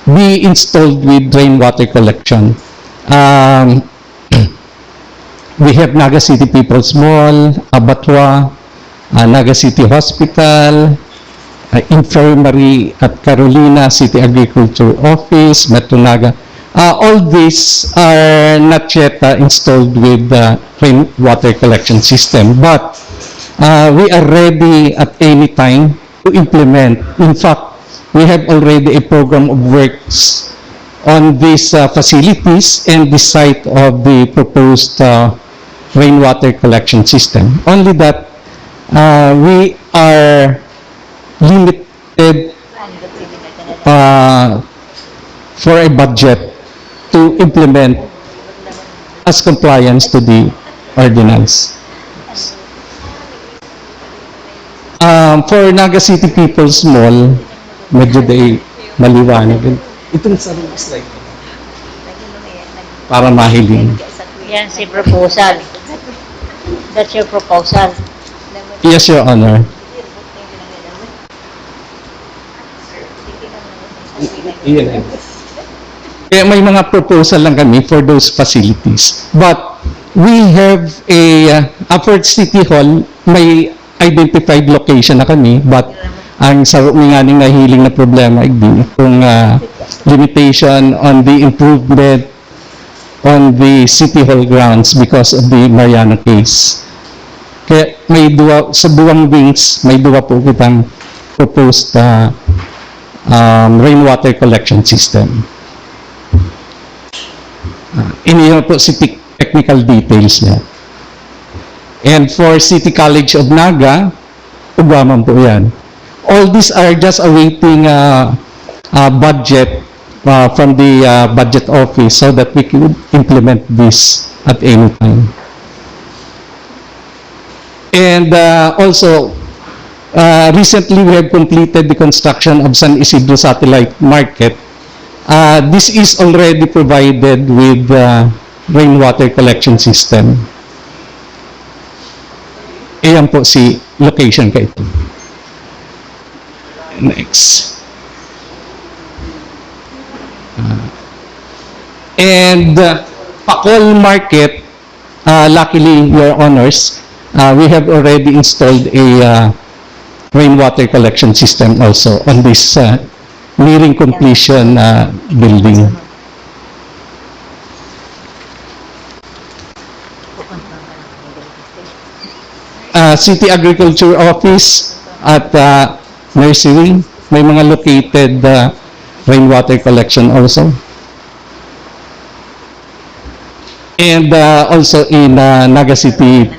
be installed with rainwater collection. Um, we have Naga City People's Mall, Abattoir, uh, Naga City Hospital, uh, Infirmary at Carolina City Agriculture Office, Metro Naga. Uh, all these are not yet uh, installed with the rainwater collection system, but uh, we are ready at any time to implement. In fact, we have already a program of works on these uh, facilities and the site of the proposed uh, rainwater collection system. Only that uh, we are limited uh, for a budget to implement as compliance to the ordinance. Um, for Naga City People's Mall, medyo day maliwanag. Itong sa slide para mahiling. Yan si proposal. That's your proposal. Yes, Your Honor. Iyan, iyan. Kaya may mga proposal lang kami for those facilities. But we have a, uh, Upper City Hall, may identified location na kami, but ang sa mi nganing nahiling na problema, igdi, kung uh, limitation on the improvement on the City Hall grounds because of the Mariano case. Kaya may duwa, sa duwang wings, may duwa po kitang proposed uh, um, rainwater collection system. Uh, ini po si tec- technical details niya. And for City College of Naga, ugwa man po yan. All these are just awaiting uh, uh, budget uh, from the uh, budget office so that we could implement this at any time. And uh, also, uh, recently we have completed the construction of San Isidro Satellite Market. Uh, this is already provided with uh, rainwater collection system. Ayan po si location ka ito. Next. Uh, and uh, Pakol Market, uh, luckily, Your Honors, uh, we have already installed a uh, rainwater collection system also on this uh, nearing completion uh, building. ah, City Agriculture Office at, ah, Nursery, may mga located, ah, rainwater collection also. And, ah, also in, ah, Naga City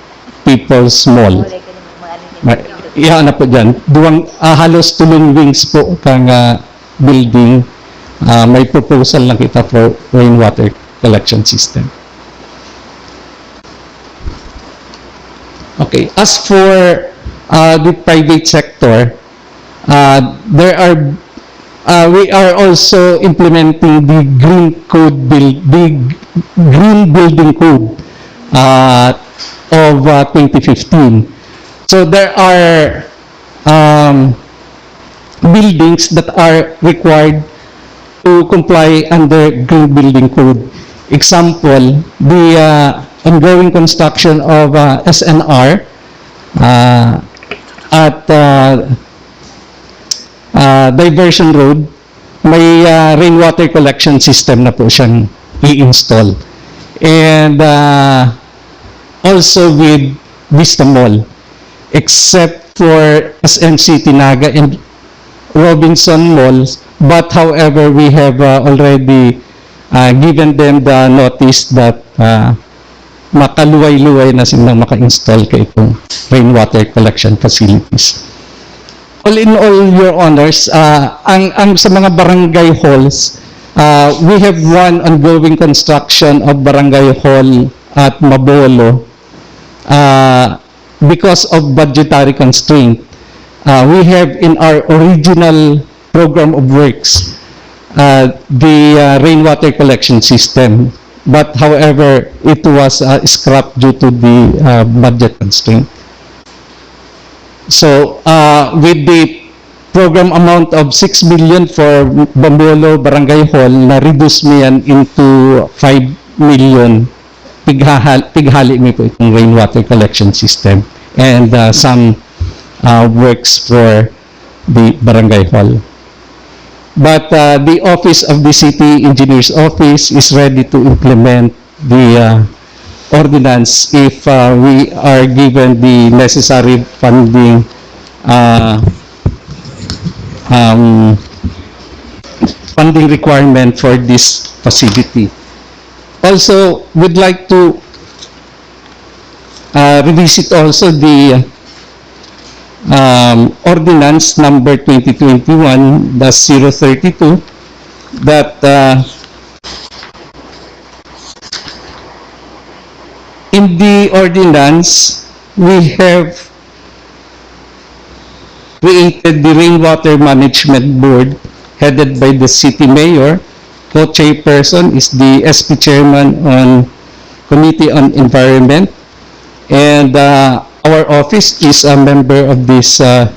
People's Mall. Ma-, iya na po dyan. Duwang, ah, halos tulong wings po kang, ah, building. Ah, may proposal na kita for rainwater collection system. Okay, as for, ah, the private sector, ah, there are, ah, we are also implementing the Green Code Build-, the Green Building Code, ah, of, ah, twenty fifteen. So there are, um, buildings that are required to comply under Green Building Code. Example, the, uh, ongoing construction of, uh, S N R, uh, at, uh, uh, Diversion Road, may, uh, rainwater collection system na po siyang i-install. And, uh, also with Vista Mall, except for S M City Naga and Robinson Malls. But however, we have, uh, already, uh, given them the notice that, uh, makaluway-luway na silang maka-install kaitong rainwater collection facilities. All in all, Your Honors, uh, ang, ang sa mga barangay halls, uh, we have one ongoing construction of barangay hall at Mabolo. Uh, because of budgetary constraint, uh, we have in our original program of works, uh, the, uh, rainwater collection system. But however, it was, uh, scrapped due to the, uh, budget constraint. So, uh, with the program amount of six million for Bambolo Barangay Hall, na-reduce mo yan into five million. Pighahal-, pighali mo po itong rainwater collection system and, uh, some, uh, works for the barangay hall. But, uh, the office of the city engineer's office is ready to implement the, uh, ordinance if, uh, we are given the necessary funding, uh, um, funding requirement for this facility. Also, would like to, uh, revisit also the, um, ordinance number twenty twenty-one dash zero thirty-two that, uh, in the ordinance, we have created the Rainwater Management Board headed by the city mayor. Co-chairperson is the S P chairman on Committee on Environment. And, uh, our office is a member of this, uh,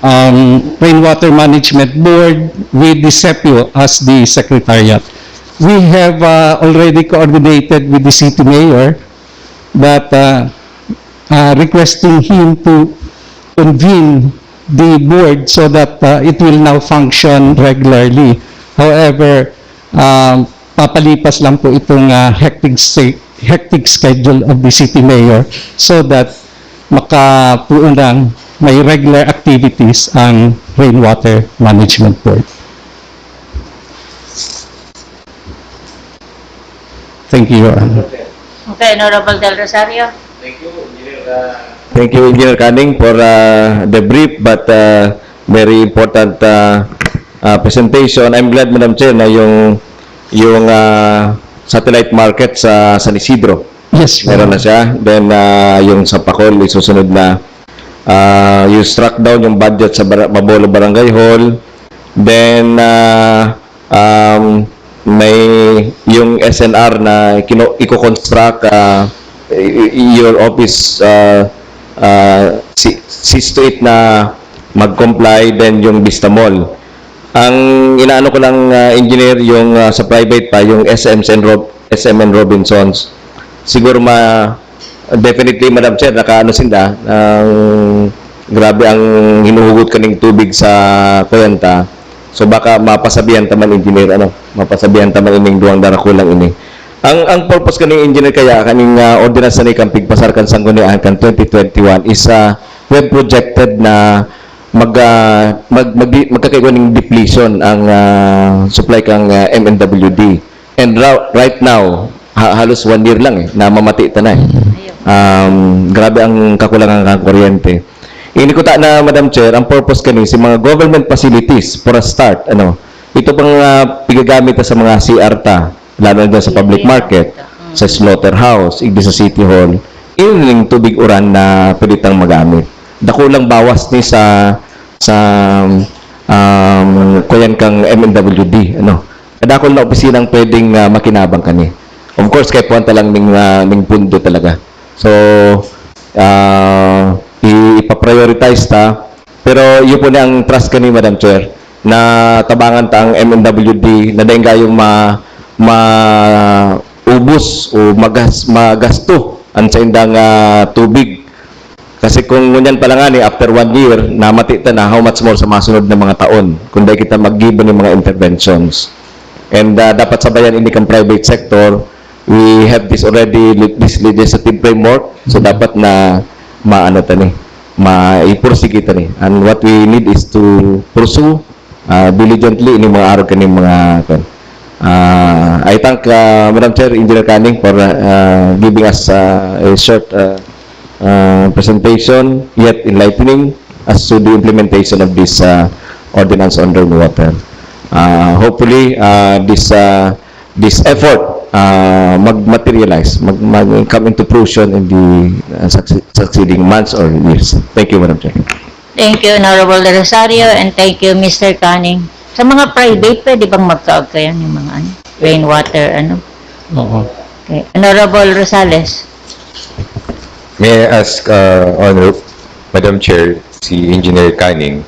um, Rainwater Management Board with the SEPIO as the secretariat. We have, uh, already coordinated with the city mayor that, uh, uh, requesting him to convene the board so that, uh, it will now function regularly. However, um, papalipas lang po itong, uh, hectic sta-, hectic schedule of the city mayor so that makapuunang may regular activities ang Rainwater Management Board. Thank you, Your Honor. Okay, Honorable Del Rosario. Thank you, Engineer. Uh, thank you, Engineer Canning, for uh, the brief but uh, very important uh, uh, presentation. I'm glad, Madam Chair, na yung yung uh, satellite market sa San Isidro. Yes, Meron na siya. Then uh, yung sa Pacol, isusunod na uh, you struck down yung budget sa Bar- Mabolo Barangay Hall. Then uh, um, may yung S N R na kino, i-construct uh, y- y- your office uh, uh, si- sees to it na mag-comply, then yung Vista Mall. Ang inaano ko lang, uh, engineer, yung uh, sa private pa, yung S M and, Rob- S M and Robinsons. Siguro ma definitely, Madam Chair, nakaano sila, ang grabe ang hinuhugot kaning tubig sa Corianta. So baka mapasabihan ta man, engineer, ano, mapasabihan ta man ining duwang darakulang ini. Ang, ang purpose kaning engineer kaya, kaning, ah, ordinance na ni kan pigpasar kan sanggunian kan twenty twenty-one is, ah, we have projected na mag, ah, mag, mag, magkakaigwa ning depletion ang, ah, supply kang, ah, M N W D. And ra-, right now, ha-, halos one year lang eh, na mamati ta na eh. Um, grabe ang kakulangan kan kuryente. Ini ko ta na, Madam Chair, ang purpose kani si mga government facilities for a start, ano, ito pang, ah, pigagamit ta sa mga C R ta, lalo na sa public market, sa slaughterhouse, igdi sa City Hall, ini ning tubig uran na pwede tang magamit. Dakulang bawas ni sa, sa, um, kuyan kang M N W D, ano. Kadakul na opisinang pwedeng, ah, makinabang kani. Of course, kaipuhan ta lang ning, ah, ning pundo talaga. So, ah, i-, ipa-prioritize ta. Pero yun po na ang trust kani, Madam Chair, na tabangan ta ang M N W D na daing gayong ma-, maubos o magas-, magasto ang saindang, ah, tubig. Kasi kung ngunyan pa lang ani, after one year, namati ta na, how much more sa masunod na mga taon, kung dai kita mag-give ning mga interventions. And, ah, dapat sabayan ini kan private sector. We have this already, le-, this legislative framework. So, dapat na maano ta ni, maipursige ta ni. And what we need is to pursue, ah, diligently ini mga arog kaning mga, kwan. Ah, I thank, ah, Madam Chair, Engineer Canning, for, ah, giving us, ah, a short, ah, ah, presentation, yet enlightening as to the implementation of this, ah, ordinance on rainwater. Ah, hopefully, ah, this, ah, this effort, ah, mag-materialize, mag-, mag-come into fruition in the, ah, succe-, succeeding months or years. Thank you, Madam Chair. Thank you, Honorable Rosario, and thank you, Mister Canning. Sa mga private, pwede bang magkaag kayo ng mga, ano, rainwater, ano? Oo. Okay. Honorable Rosales. May I ask, uh, Honor, Madam Chair, si Engineer Canning,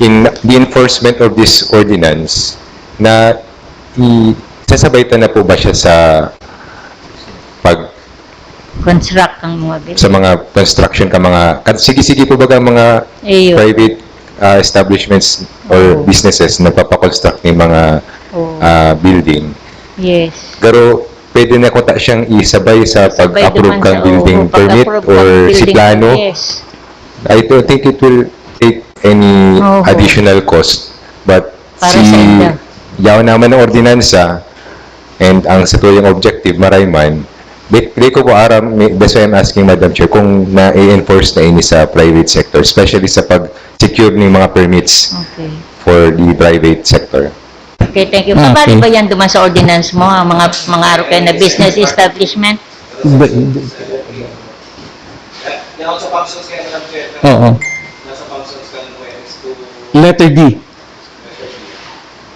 in the enforcement of this ordinance, na i-, sasabay ta na po ba siya sa pag Construct ang mga building. sa mga construction ka mga, kat-, sige-sige po baga ang mga Ayun. private, uh, establishments or Oo. businesses nagpapakonstruct ng mga, Oo. uh, building? Yes. Pero pwede na ko ta siyang isabay sa Sabay pag-approve duman kang sa, building oo, permit pag-approve or ng building si plano? Yes. I don't think it will take any Oo. additional cost, but Para si sa inda. yaw naman ng ordinansa and ang sa tuyang objective, maray man, di, di ko po aram, may- that's why I'm asking, Madam Chair, kung na-enforce na ini sa private sector, especially sa pag-secure ng mga permits Okay. for the private sector. Okay, thank you. Ah, Pabali okay. ba yan duman sa ordinance mo, ang mga mga arog kayo na business establishment? But, Now, sa functions kayo, Madam Chair, oo. nasa functions ka ng O M S to Letter D.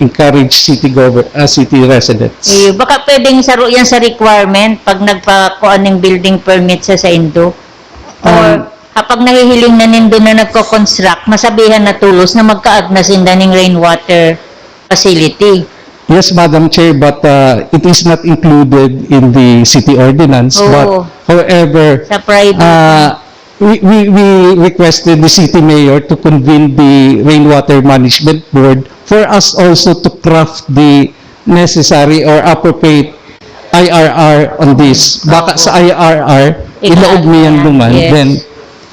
Encourage city govern, ah, city residents. Eh, baka pwedeng saro yan sa requirement pag nagpakuha ng building permit sa saindo. Or Um, kapag nahihiling na nindo na nagko-construct, masabihan na tulos na magkaag na sinda ning rainwater facility. Yes, Madam Chair, but uh, it is not included in the city ordinance. Oo. But however, Sa private. uh, we, we, we requested the city mayor to convene the rainwater management board for us also to craft the necessary or appropriate I R R on this. Baka Oo. sa I R R, Ika- ilaog niyan yeah, naman, yes. Then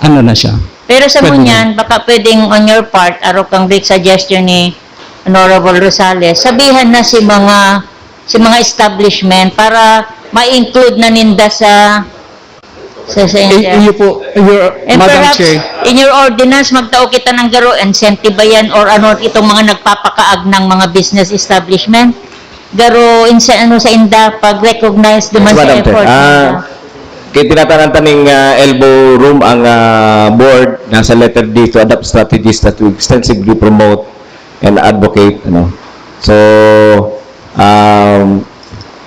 ano na siya. Pero sa Pwede ngunyan, baka pwedeng on your part, aro kang big suggestion ni Honorable Rosales, sabihan na si mga si mga establishment para ma-include na ninda sa sa, sa Eh, iyo po, your, And Madam perhaps, Chair. In your ordinance, magtao kita ng garo, incentivize yan or ano, itong mga nagpapakaag ng mga business establishment. Garo, inse, ano sa inda, pag-recognize naman Yes, sa Madam Chair. effort Ah, nila. Kaya tinatanan ta ning, ah, elbow room ang, ah, board nasa letter D to adopt strategies that will extensively promote and advocate, ano. So, um,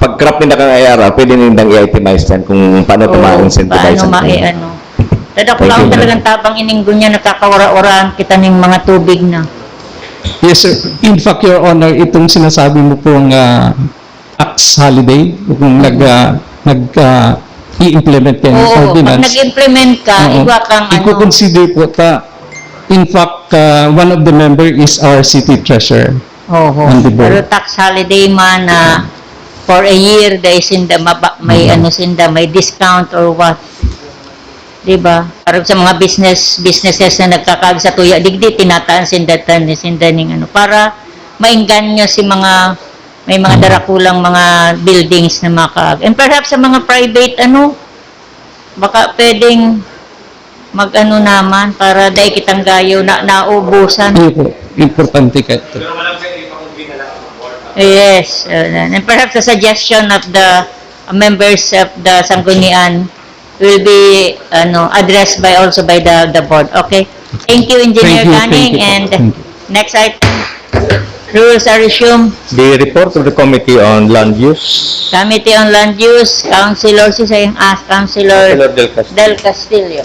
pag-craft ninda kang I R R, pwede nindang i-itemize yan kung paano ito Oo, ma-incentivize paano ang ma- kanya. ano. Dadakulaon Thank you. Talagang tabang ining gunya, nagkakawara-waraan kita ning mga tubig na. Yes, sir. In fact, Your Honor, itong sinasabi mo pong, ah, tax holiday, kung nag, ah, nag, ah, i-implement kayo ng Oo, pag ordinance, nag-implement ka, Oo. iba kang ano. I-consider po ta. In fact, ah, one of the member is our city treasurer. Oo. On the board. Pero tax holiday man na for a year, dai sinda maba-, may ano sinda, may discount or what. Di ba? Parang sa mga business, businesses na nagkakaag sa tuya, digdi, tinataan sinda, tan-, sinda ning ano, para maengganyo si mga, may mga darakulang mga buildings na makaag. And perhaps sa mga private, ano, baka pwedeng mag-ano naman para dai kitang gayo na naubusan. Hindi po. Importante ka ito. Yes. Uh, and perhaps the suggestion of the members of the Sanggunian will be ano addressed by also by the the board. Okay. Thank you, Engineer Thank you, Ganing. Thank you. And Thank you. Next item, rules are resumed. The report of the Committee on Land Use. Committee on Land Use, Councilor, si sayang as Councilor Councilor Del Castillo. Del Castillo.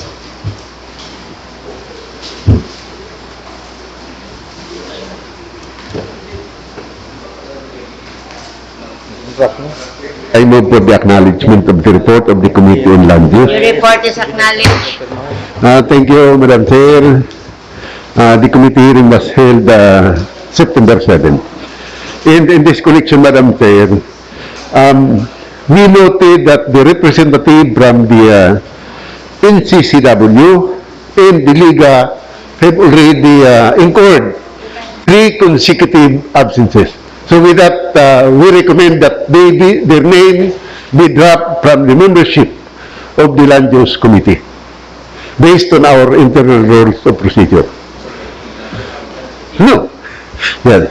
I move for the acknowledgement of the report of the Committee on Land Use. Your report is acknowledged. Uh, thank you, Madam Chair. Uh, the committee hearing was held uh, September seventh. And in this connection, Madam Chair, um, we noted that the representative from the uh, N C C W and the Liga have already uh, incurred three consecutive absences. So with that, uh, we recommend that they be, their name be dropped from the membership of the Land Use Committee based on our internal rules of procedure. No. Well,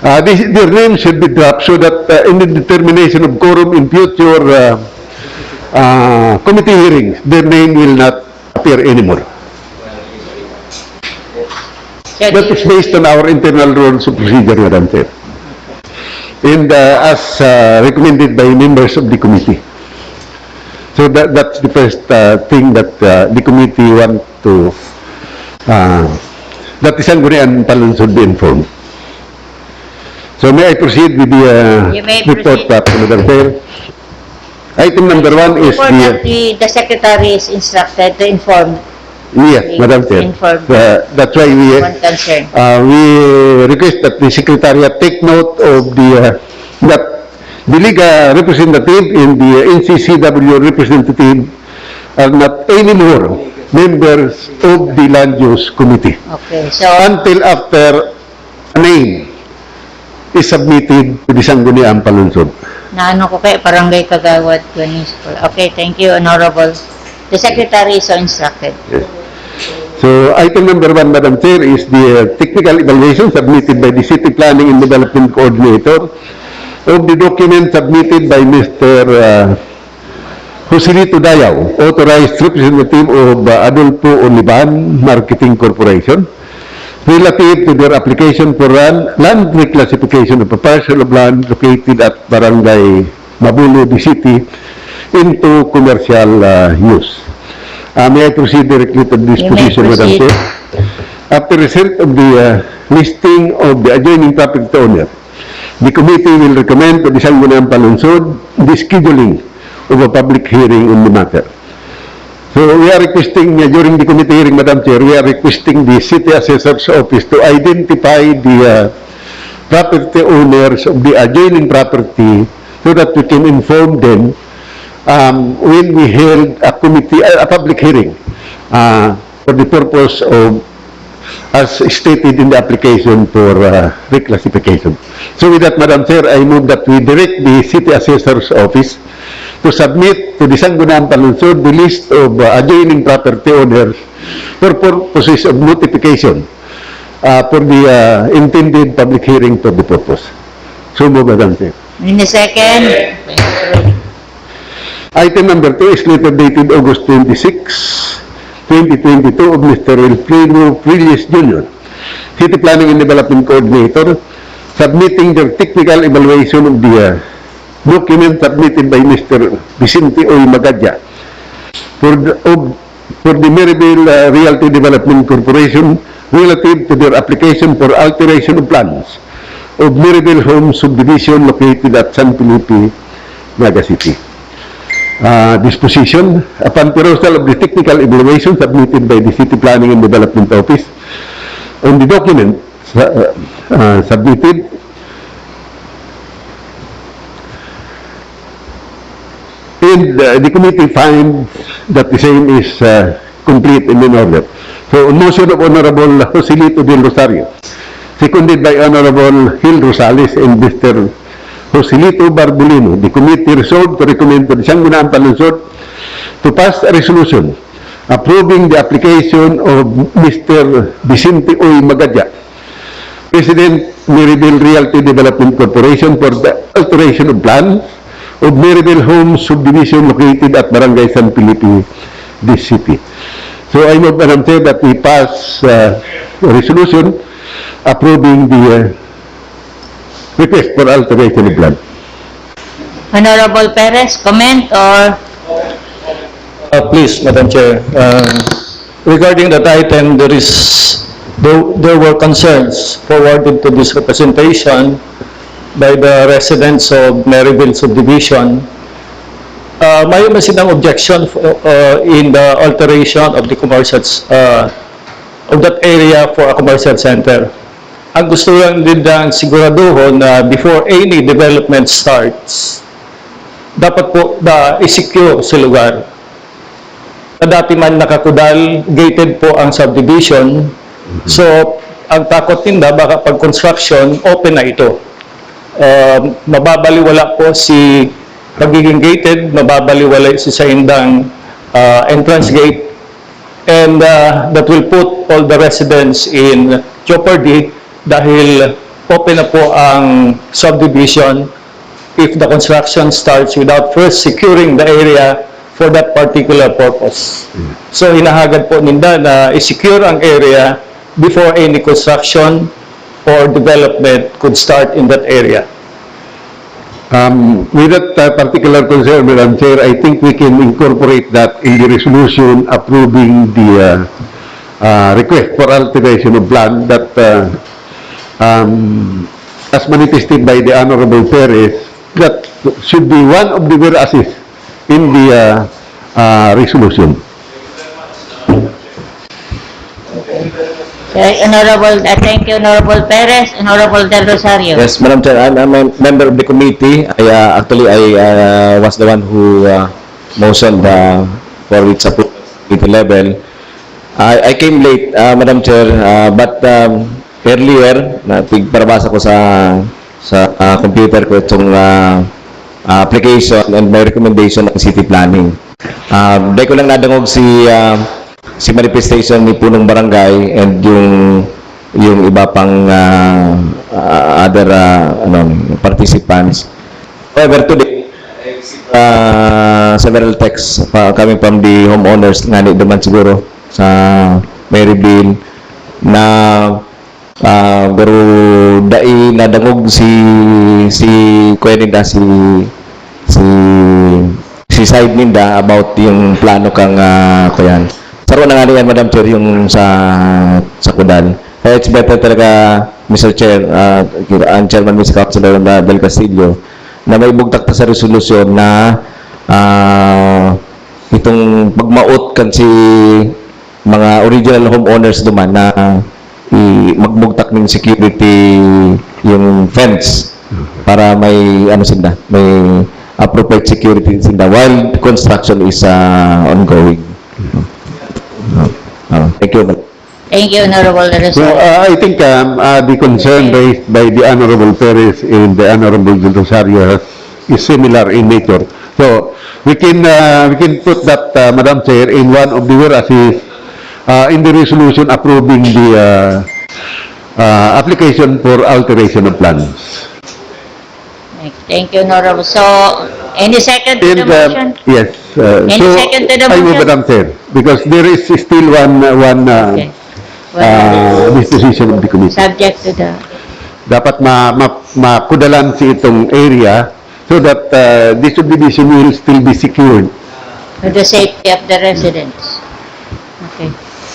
uh, this, their name should be dropped so that uh, in the determination of quorum in future uh, uh, committee hearings, their name will not appear anymore. That is based on our internal rules of procedure, Madam Chair. And uh, as uh, recommended by members of the committee. So that, that's the first uh, thing that uh, the committee want to, uh, that the Sangguniang Panlungsod be informed. So may I proceed with the uh, You may report, proceed. uh, Madam Chair? Item number one is Report the, that the, the secretary is instructed to inform. Yes, the Madam Chair. Inform Uh, that's why we, one concern. Uh, we request that the secretariat take note of the, uh, that the Liga representative and the N C C W representative are not anymore members of the Land Use Committee Okay, so until after a name is submitted to the Sangguniang Panlungsod. Naano ko kay Barangay Kagawad, Guanis. Okay, thank you, Honorable. The Secretary is so instructed. Yes. So, item number one, Madam Chair, is the uh, technical evaluation submitted by the City Planning and Development Coordinator of the document submitted by Mister uh, Joselito Dayao, authorized representative of uh, Adolfo Olivan Marketing Corporation, relative to their application for land, land reclassification of a parcel of land located at Barangay Mabulo de City into commercial uh, use. Uh, may I proceed directly to this You may position, Madam proceed. Chair? After receipt of the uh, listing of the adjoining property owner, the committee will recommend to the Sangguniang Panlungsod the scheduling of a public hearing on the matter. So we are requesting, uh, during the committee hearing, Madam Chair, we are requesting the City Assessor's Office to identify the uh, property owners of the adjoining property so that we can inform them um, when we held a committee, uh, a public hearing uh, for the purpose of as stated in the application for uh, reclassification. So with that, Madam Chair, I move that we direct the City Assessor's Office to submit to the Sangguniang Panlungsod the list of uh, adjoining property owners for purposes of notification uh, for the uh, intended public hearing for the purpose. So move, Madam Chair. In a second. Item number two is letter dated August twenty-six, twenty twenty-two of Mister Wilfredo Prilles Junior, City Planning and Development Coordinator, submitting their technical evaluation of the uh, document submitted by Mister Vicente Oy Magadia for the, of for the Mirabel uh, Realty Development Corporation relative to their application for alteration of plans of Mirabel Home Subdivision located at San Felipe, Naga City. Uh, disposition, upon perusal of the technical evaluation submitted by the City Planning and Development Office on the document uh, uh, submitted, uh, the committee finds that the same is, uh, complete and in order. So, on motion of Honorable Joselito Del Rosario, seconded by Honorable Gil Rosales and Mister Joselito Barbolino, the committee resolved to recommend to the Sangguniang Panlungsod to pass a resolution approving the application of Mister Vicente Uy Magadya, President, Maryville Realty Development Corporation, for the alteration of plan of Maryville Homes Subdivision located at Barangay San Felipe, this city. So I move, Madam Chair, that we pass, uh, resolution approving the, uh, request for alteration of plan. Honorable Perez, comment or Uh, please, Madam Chair. Uh, regarding that item, there is there, there were concerns forwarded to this representation by the residents of Maryville Subdivision. Uh, may man silang objection uh, in the alteration of the commercial uh, of that area for a commercial center. Ang gusto lang din ng siguraduhon na before any development starts, dapat po na i-secure sa lugar. Na dati man nakakudal, gated po ang subdivision. So, ang takot ninda, baka pag construction, open na ito. Uh, mababaliwala po si pagiging gated, mababaliwala si saindang uh, entrance gate, and uh, that will put all the residents in jeopardy dahil open na po ang subdivision if the construction starts without first securing the area for that particular purpose. So hinahagad po ninda na i-secure ang area before any construction or development could start in that area. Um, with that uh, particular concern, Madam Chair, I think we can incorporate that in the resolution approving the uh, uh, request for alteration of plan that, uh, um, as manifested by the Honorable Perez, that should be one of the whereases in the uh, uh, resolution. Okay, Honorable, uh, thank you, Honorable Perez, Honorable Del Rosario. Yes, Madam Chair, I'm, I'm a member of the committee. I, uh, actually, I uh, was the one who uh, motioned uh, for its approval at committee level. I, I came late, uh, Madam Chair, uh, but um, earlier, na tigparabasa ko sa sa uh, computer ko itong uh, uh, application and my recommendation ng city planning. Uh, dahil ko lang nadangog si uh, si manifestation ni Punong Barangay and yung yung iba pang uh, uh, other uh, ano, participants. However, today, uh, several texts pa coming from the homeowners nga ni duman siguro sa Maryville na uh, pero dai nadangog si si kuya ninda si si si side ninda about yung plano kang uh, kuyan. Saro na nga yan, Madam Chair, yung sa sa Kudal. Kaya it's better talaga, Mister Chair, uh, ang Chairman, Mister Councilor Del Castillo, na may bugtak ta sa resolusyon na uh, itong pagmaot kan si mga original homeowners duman na i magbugtak ning security yung fence para may ano sinda, may appropriate security sinda while construction is uh, ongoing. Uh, uh, thank you. Thank you, Honorable Rosales. So, uh, I think um, uh, the concern raised by the Honorable Perez and the Honorable Del Rosario has, is similar in nature. So, we can uh, we can put that, uh, Madam Chair, in one of the whereases uh, in the resolution approving the uh, uh, application for alteration of plans. Thank you, Honorable. So, any second to the And, uh, motion? Yes. Uh, Any so, second to the I move, motion? Madam Chair, because there is still one uh, one uh, Okay. uh, disposition of the committee. Subject to the Dapat ma, ma, makudalan si itong area so that uh, this subdivision will still be secured. for the safety of the residents. Okay.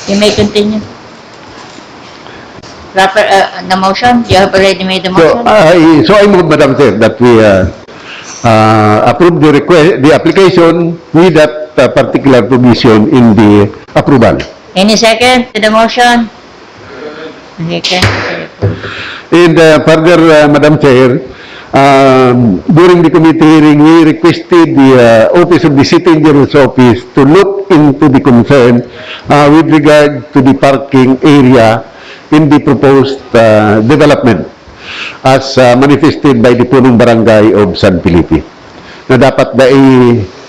You may continue. Proper, uh, the motion? You have already made the So, motion? I, so I move, Madam Chair, that we uh, uh, approve the request, the application with that uh, particular provision in the approval. Any second to the motion? Okay. And uh, further, uh, Madam Chair, Um, during the committee hearing, we requested the uh, Office of the City Engineer's Office to look into the concern uh, with regard to the parking area in the proposed uh, development as uh, manifested by the punong barangay of San Felipe, na dapat dai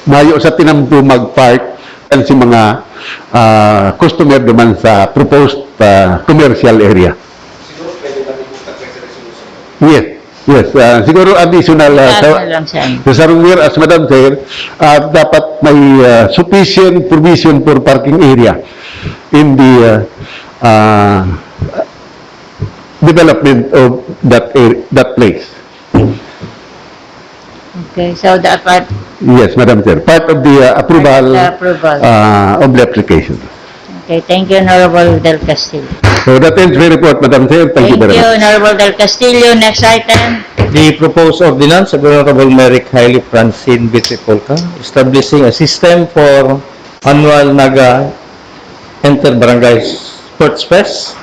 mayo sa tinampo mag-park kan si mga uh, customer duman sa proposed uh, commercial area. Yes, yes. Ah, siguro additional ah, sa, Ano lang siya. sa sarong year, as Madam Chair, ah, dapat may ah, sufficient provision for parking area in the ah, ah, development of that ar- that place. Okay, so dapat Yes, Madam Chair. Part of the ah, approval the approval. ah, of the application. Okay, thank you, Honorable Del Castillo. So that ends my report, Madam Chair. Thank, you Thank very you, much. Honorable Del Castillo. Next item. The proposed ordinance of Honorable Merrick Haile Francine Vitripolca, establishing a system for annual Naga Inter-Barangay Sports Fest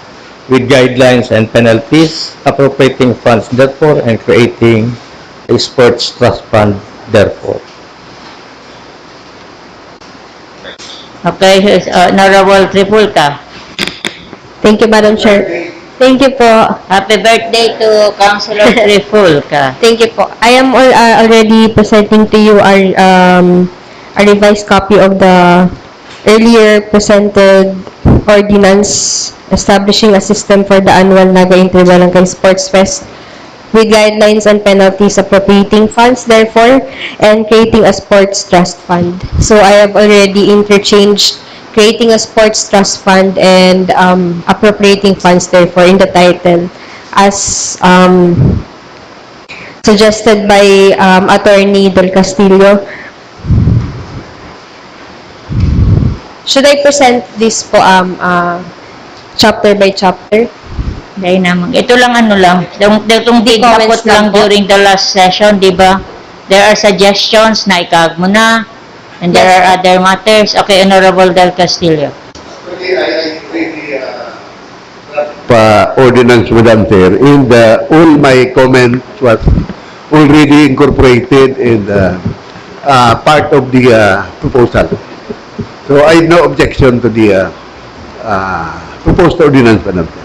with guidelines and penalties, appropriating funds therefore, and creating a sports trust fund therefore. Okay, Honorable Trifulca. Thank you, Madam Chair. Thank you po. Happy birthday to Councilor Trifulca. Thank you po. I am all, uh, already presenting to you our um, a revised copy of the earlier presented ordinance establishing a system for the annual Naga Interbarangay Sports Fest with guidelines and penalties, appropriating funds therefore, and creating a sports trust fund. So I have already interchanged creating a sports trust fund and um, appropriating funds therefore in the title as um, suggested by um, Attorney Del Castillo. Should I present this po um, uh, chapter by chapter? Dahil naman, ito lang ano lang, itong, itong Hindi, tigpapot comments lang lang po. During the last session, di ba? There are suggestions na ikag mo na, and there Yes. are other matters. Okay, Honorable Del Castillo. Pa ordinance, Madam Chair, and uh, all my comments was already incorporated in the uh, part of the uh, proposal. So I have no objection to the uh, uh, proposed ordinance, Madam Chair.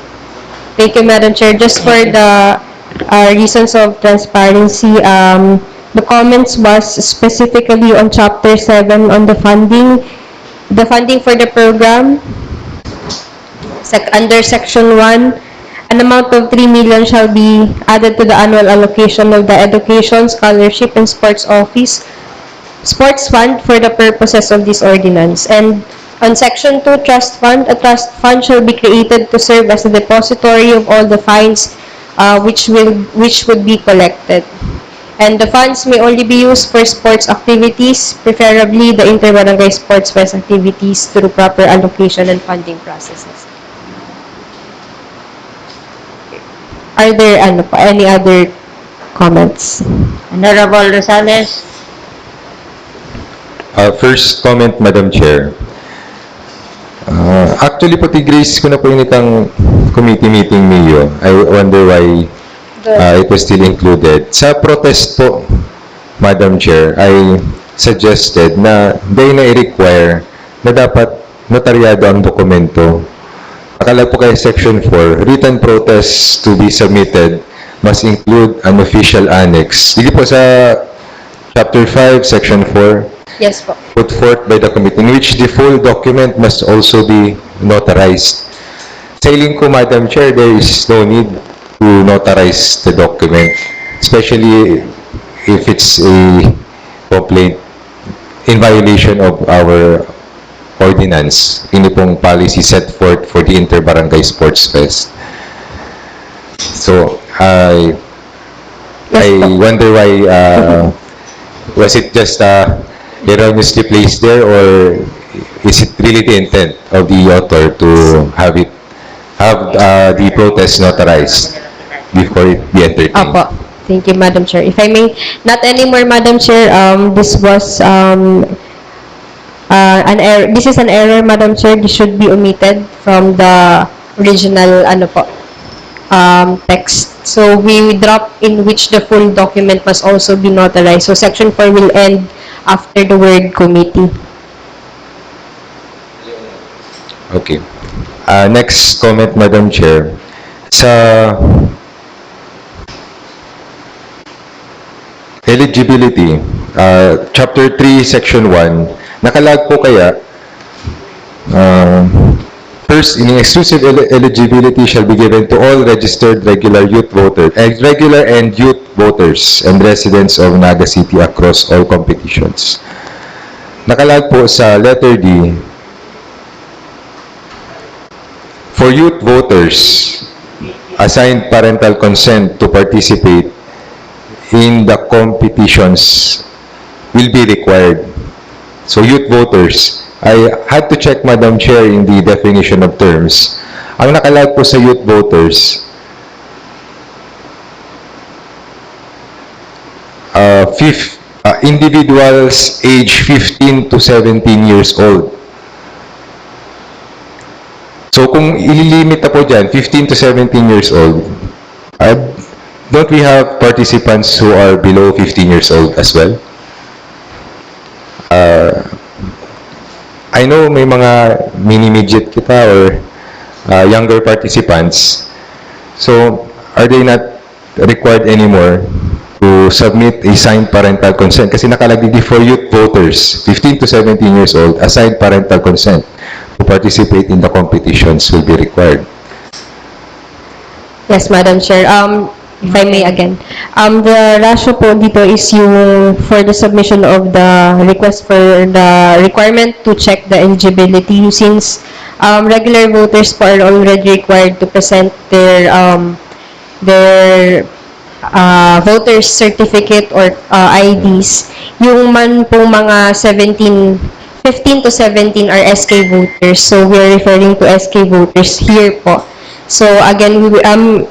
Thank you, Madam Chair. Just for the uh, reasons of transparency, um, the comments was specifically on Chapter seven on the funding, the funding for the program. Sec- under Section one, an amount of three million shall be added to the annual allocation of the Education, Scholarship, and Sports Office, Sports Fund for the purposes of this ordinance. And on Section two, Trust Fund, a trust fund shall be created to serve as a depository of all the fines uh, which will which would be collected. And the funds may only be used for sports activities, preferably the inter-barangay sports fest activities through proper allocation and funding processes. Are there ano pa, any other comments? Honorable Rosales. Uh, first comment, Madam Chair. Uh, actually po, tig-raise ko na po yun itang committee meeting niyo. I wonder why uh, it was still included. Sa protest po, Madam Chair, I suggested na dahil na i-require na dapat notaryado ang dokumento. Akala po kay Section four, written protests to be submitted must include an official annex. Sige po sa Chapter five, Section four, Yes po. put forth by the committee, in which the full document must also be notarized. Sa hiling ko, Madam Chair, there is no need to notarize the document, especially if it's a complaint in violation of our ordinance, ini pong policy set forth for the Inter-Barangay Sports Fest. So, I, Yes I po. wonder why, uh, was it just uh, erroneously placed there, or is it really the intent of the author to have it, have uh, the protest notarized before it be entertained? Opo. Thank you, Madam Chair. If I may, not anymore, Madam Chair. Um, this was um, uh, an error. This is an error, Madam Chair. This should be omitted from the original, ano po, um, text. So we drop "in which the full document must also be notarized." So section four will end after the word "committee." Okay. Uh, next comment, Madam Chair. Sa eligibility, uh, Chapter three, Section one, nakalag po kaya, uh, first, in exclusive el- eligibility shall be given to all registered regular youth voters, eh, regular and youth voters and residents of Naga City across all competitions. Nakalag po sa letter D, for youth voters, assigned parental consent to participate in the competitions will be required. So youth voters, I had to check, Madam Chair, in the definition of terms. Ang nakalag po sa youth voters, uh, fif- uh, individuals age fifteen to seventeen years old. So kung ililimit na po dyan, fifteen to seventeen years old, uh, don't we have participants who are below fifteen years old as well? Uh, I know may mga mini-midget kita or uh, younger participants. So, are they not required anymore to submit a signed parental consent? Kasi nakalagay before youth voters, fifteen to seventeen years old, a signed parental consent to participate in the competitions will be required. Yes, Madam Chair. Um, if I may again. Um, the ratio po dito is yung for the submission of the request for the requirement to check the eligibility, since um, regular voters po are already required to present their um, their uh, voter's certificate or uh, I Ds. Yung man pong mga seventeen, fifteen to seventeen are S K voters. So we're referring to S K voters here po. So again, we, um,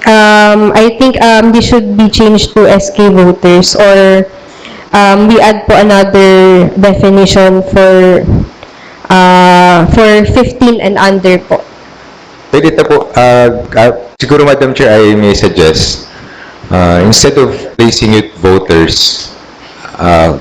um, I think um, this should be changed to S K voters, or um, we add po another definition for uh, for fifteen and under po. Pwede ta po, ah, ah, siguro, Madam Chair, I may suggest, ah, instead of placing youth voters, ah,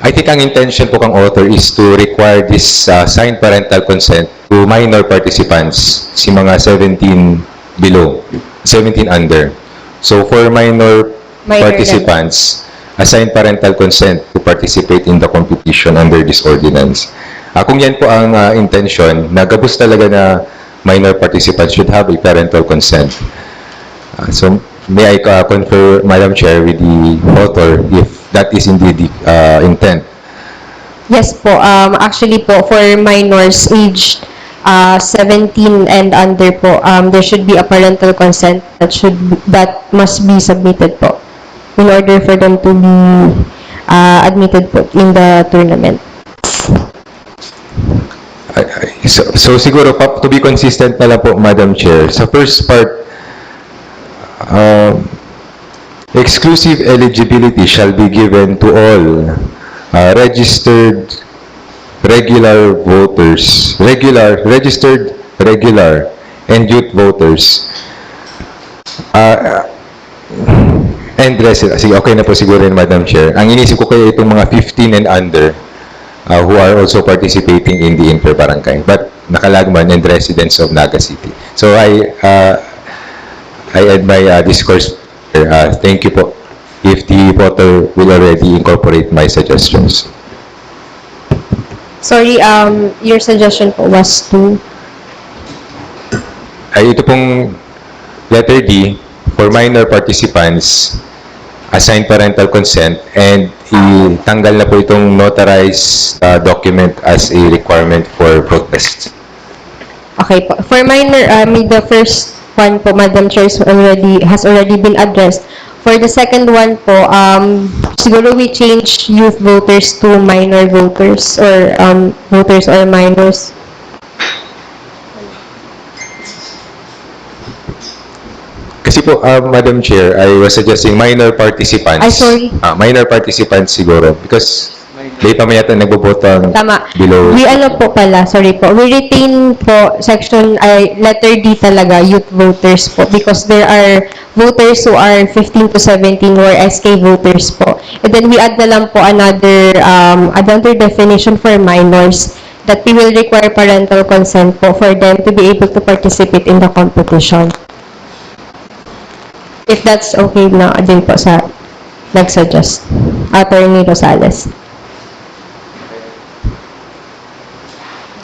I think ang intention po kang author is to require this ah, signed parental consent to minor participants, si mga seventeen below, seventeen under. So for minor Minor participants, assigned parental consent to participate in the competition under this ordinance. Ah, kung yan po ang ah, intention, na gabos talaga na minor participants should have a parental consent. Ah, so, may I ah, confer, Madam Chair, with the author if that is indeed the ah, intent? Yes po. Um, actually po, for minors aged uh, seventeen and under po, um, there should be a parental consent that should that must be submitted po in order for them to be uh, admitted po in the tournament. Ay, ay, So, so siguro, pa, to be consistent na lang po, Madam Chair, sa first part, um, exclusive eligibility shall be given to all uh, registered regular voters, regular, registered regular and youth voters. Uh, and resident, sige, okay na po siguro yun, Madam Chair. Ang inisip ko kaya itong mga fifteen and under uh, who are also participating in the inter-barangay, but nakalagman and residents of Naga City. So I uh, I end my uh, discourse. Uh, thank you po. If the author will already incorporate my suggestions. Sorry, um, your suggestion po was to Ay, ito pong letter D, for minor participants, assigned parental consent, and itanggal na po itong notarized uh, document as a requirement for protest. Okay po. For minor, uh, may the first one po, Madam Chair, is already has already been addressed. For the second one po, um, siguro we change youth voters to minor voters or um, voters or minors. Kasi po, uh, Madam Chair, I was suggesting minor participants. Ay, sorry. Ah, minor participants siguro. Because Di pa may yata nagboboto ang Tama. below. We ano po pala, sorry po. We retain po section, ay, letter D talaga, youth voters po. Because there are voters who are fifteen to seventeen who are S K voters po. And then we add na lang po another, um, another definition for minors that we will require parental consent po for them to be able to participate in the competition. If that's okay na din po sa nag-suggest, Attorney Rosales.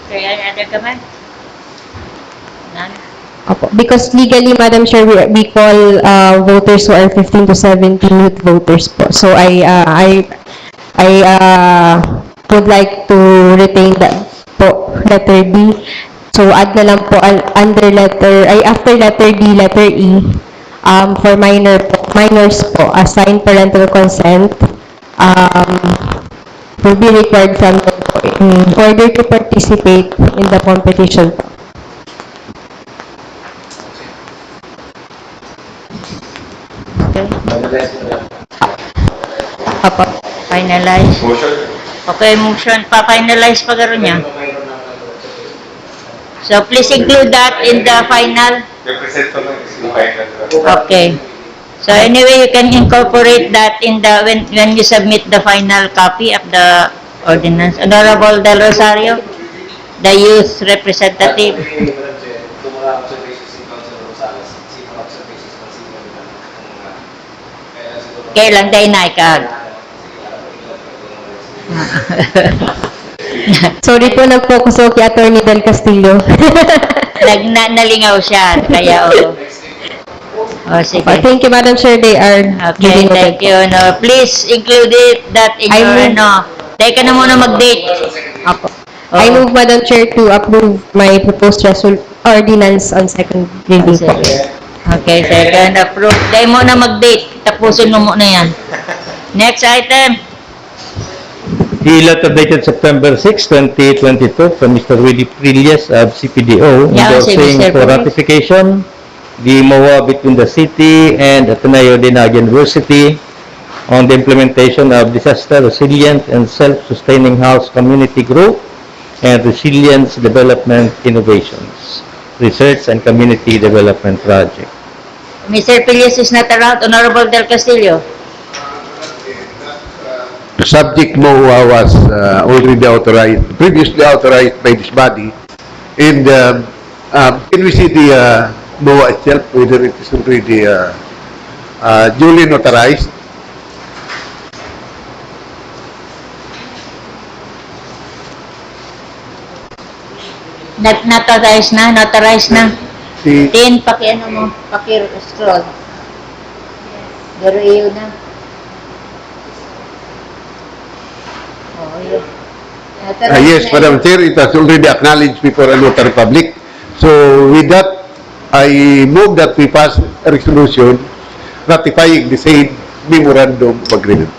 Okay, any other comment? None? Opo. Because legally, Madam Chair, we, we call uh, voters who are fifteen to seventeen youth voters po. So I uh, I I uh, would like to retain that po, letter D. So add na lang po al- under letter, ay, after letter D, letter E, um, for minor po, minors po, assign parental consent, um, will be required from them po in order to participate in the competition po. Okay. Apa? Finalize. Okay, motion pa finalize pa garo niya. So please include that in the final. Represent ko lang yung final. Okay. So anyway, you can incorporate that in the when when you submit the final copy of the ordinance. Honorable Del Rosario, the youth representative. Kailan tayo naikag? Sorry po, nag-focus ako kay Attorney Del Castillo. Nag, na, nalingaw siya, kaya oo. Oh, sige. Thank you, Madam Chair. They are Okay, thank you. No, please include it that in I your, move- ano. Tayo ka na muna mag-date. Apo. I Oo. move, Madam Chair, to approve my proposed resol- ordinance on second reading po. Okay, second approve. Tayo muna mag-date. Tapusin mo muna yan. Next item. The letter dated September six, twenty twenty-two, from Mister Willie Prilles of C P D O, Yeah, si endorsing Mister for Prilles. Ratification the MOA between the city and Ateneo de Naga University on the implementation of disaster resilient and self-sustaining house community group and resilience development innovations, research and community development project. Mister Prilles is not around. Honorable Del Castillo. Subject MOA was uh, already authorized, previously authorized by this body. And um, um, can we see the uh, MOA itself, whether it is already uh, uh, duly notarized? Nat notarized na, notarized na. Si Tin, paki ano mo, paki scroll. Pero iyo na. Oh, yun. Uh, yes, Madam Chair, it has already acknowledged before a notary public. So with that, I move that we pass a resolution ratifying the said memorandum of agreement.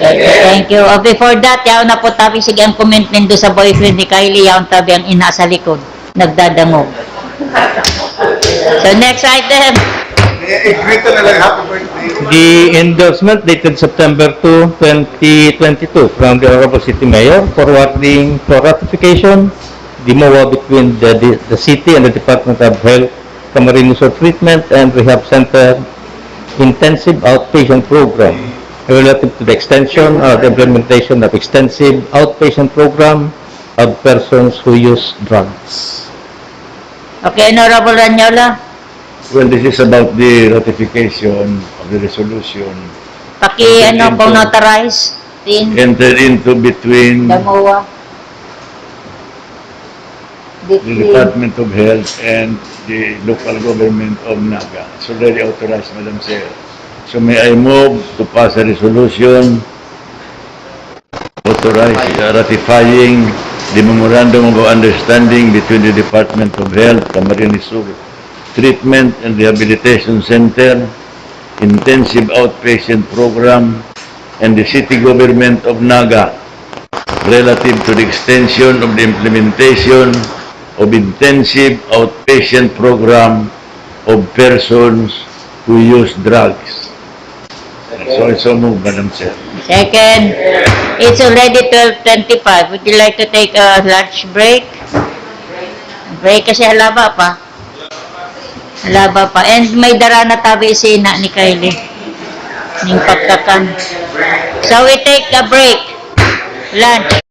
Okay, thank you. Oh, before that, yaon na po tabi, sige, ang comment nindo sa boyfriend ni Kylie, yaon tabi ang ina sa likod. Nagdadangog. So, next item. The endorsement dated September two, twenty twenty-two, from the Honorable City Mayor, forwarding for ratification the MOA between the, the, the city and the Department of Health Camarines Sur Treatment and Rehab Center Intensive Outpatient Program relative to the extension or the implementation of extensive outpatient program of persons who use drugs. Okay, Honorable Ranyola. Well, this is about the ratification of the resolution Paki, ano, kung notarize, tin, entered into between the MOA. the Department of Health and the local government of Naga. It's already authorized, Madam Chair. So may I move to pass a resolution authorized, uh, ratifying the Memorandum of Understanding between the Department of Health, Camarines Sur Treatment and Rehabilitation Center, Intensive Outpatient Program, and the City Government of Naga relative to the extension of the implementation of Intensive Outpatient Program of persons who use drugs. So, so move, Madam Chair. Second, it's already twelve twenty-five. Would you like to take a lunch break? Break kasi halaba pa. Halaba pa. And may dara na tabi si ina ni Kylie. Ning pagkakan. So we take a break. Lunch.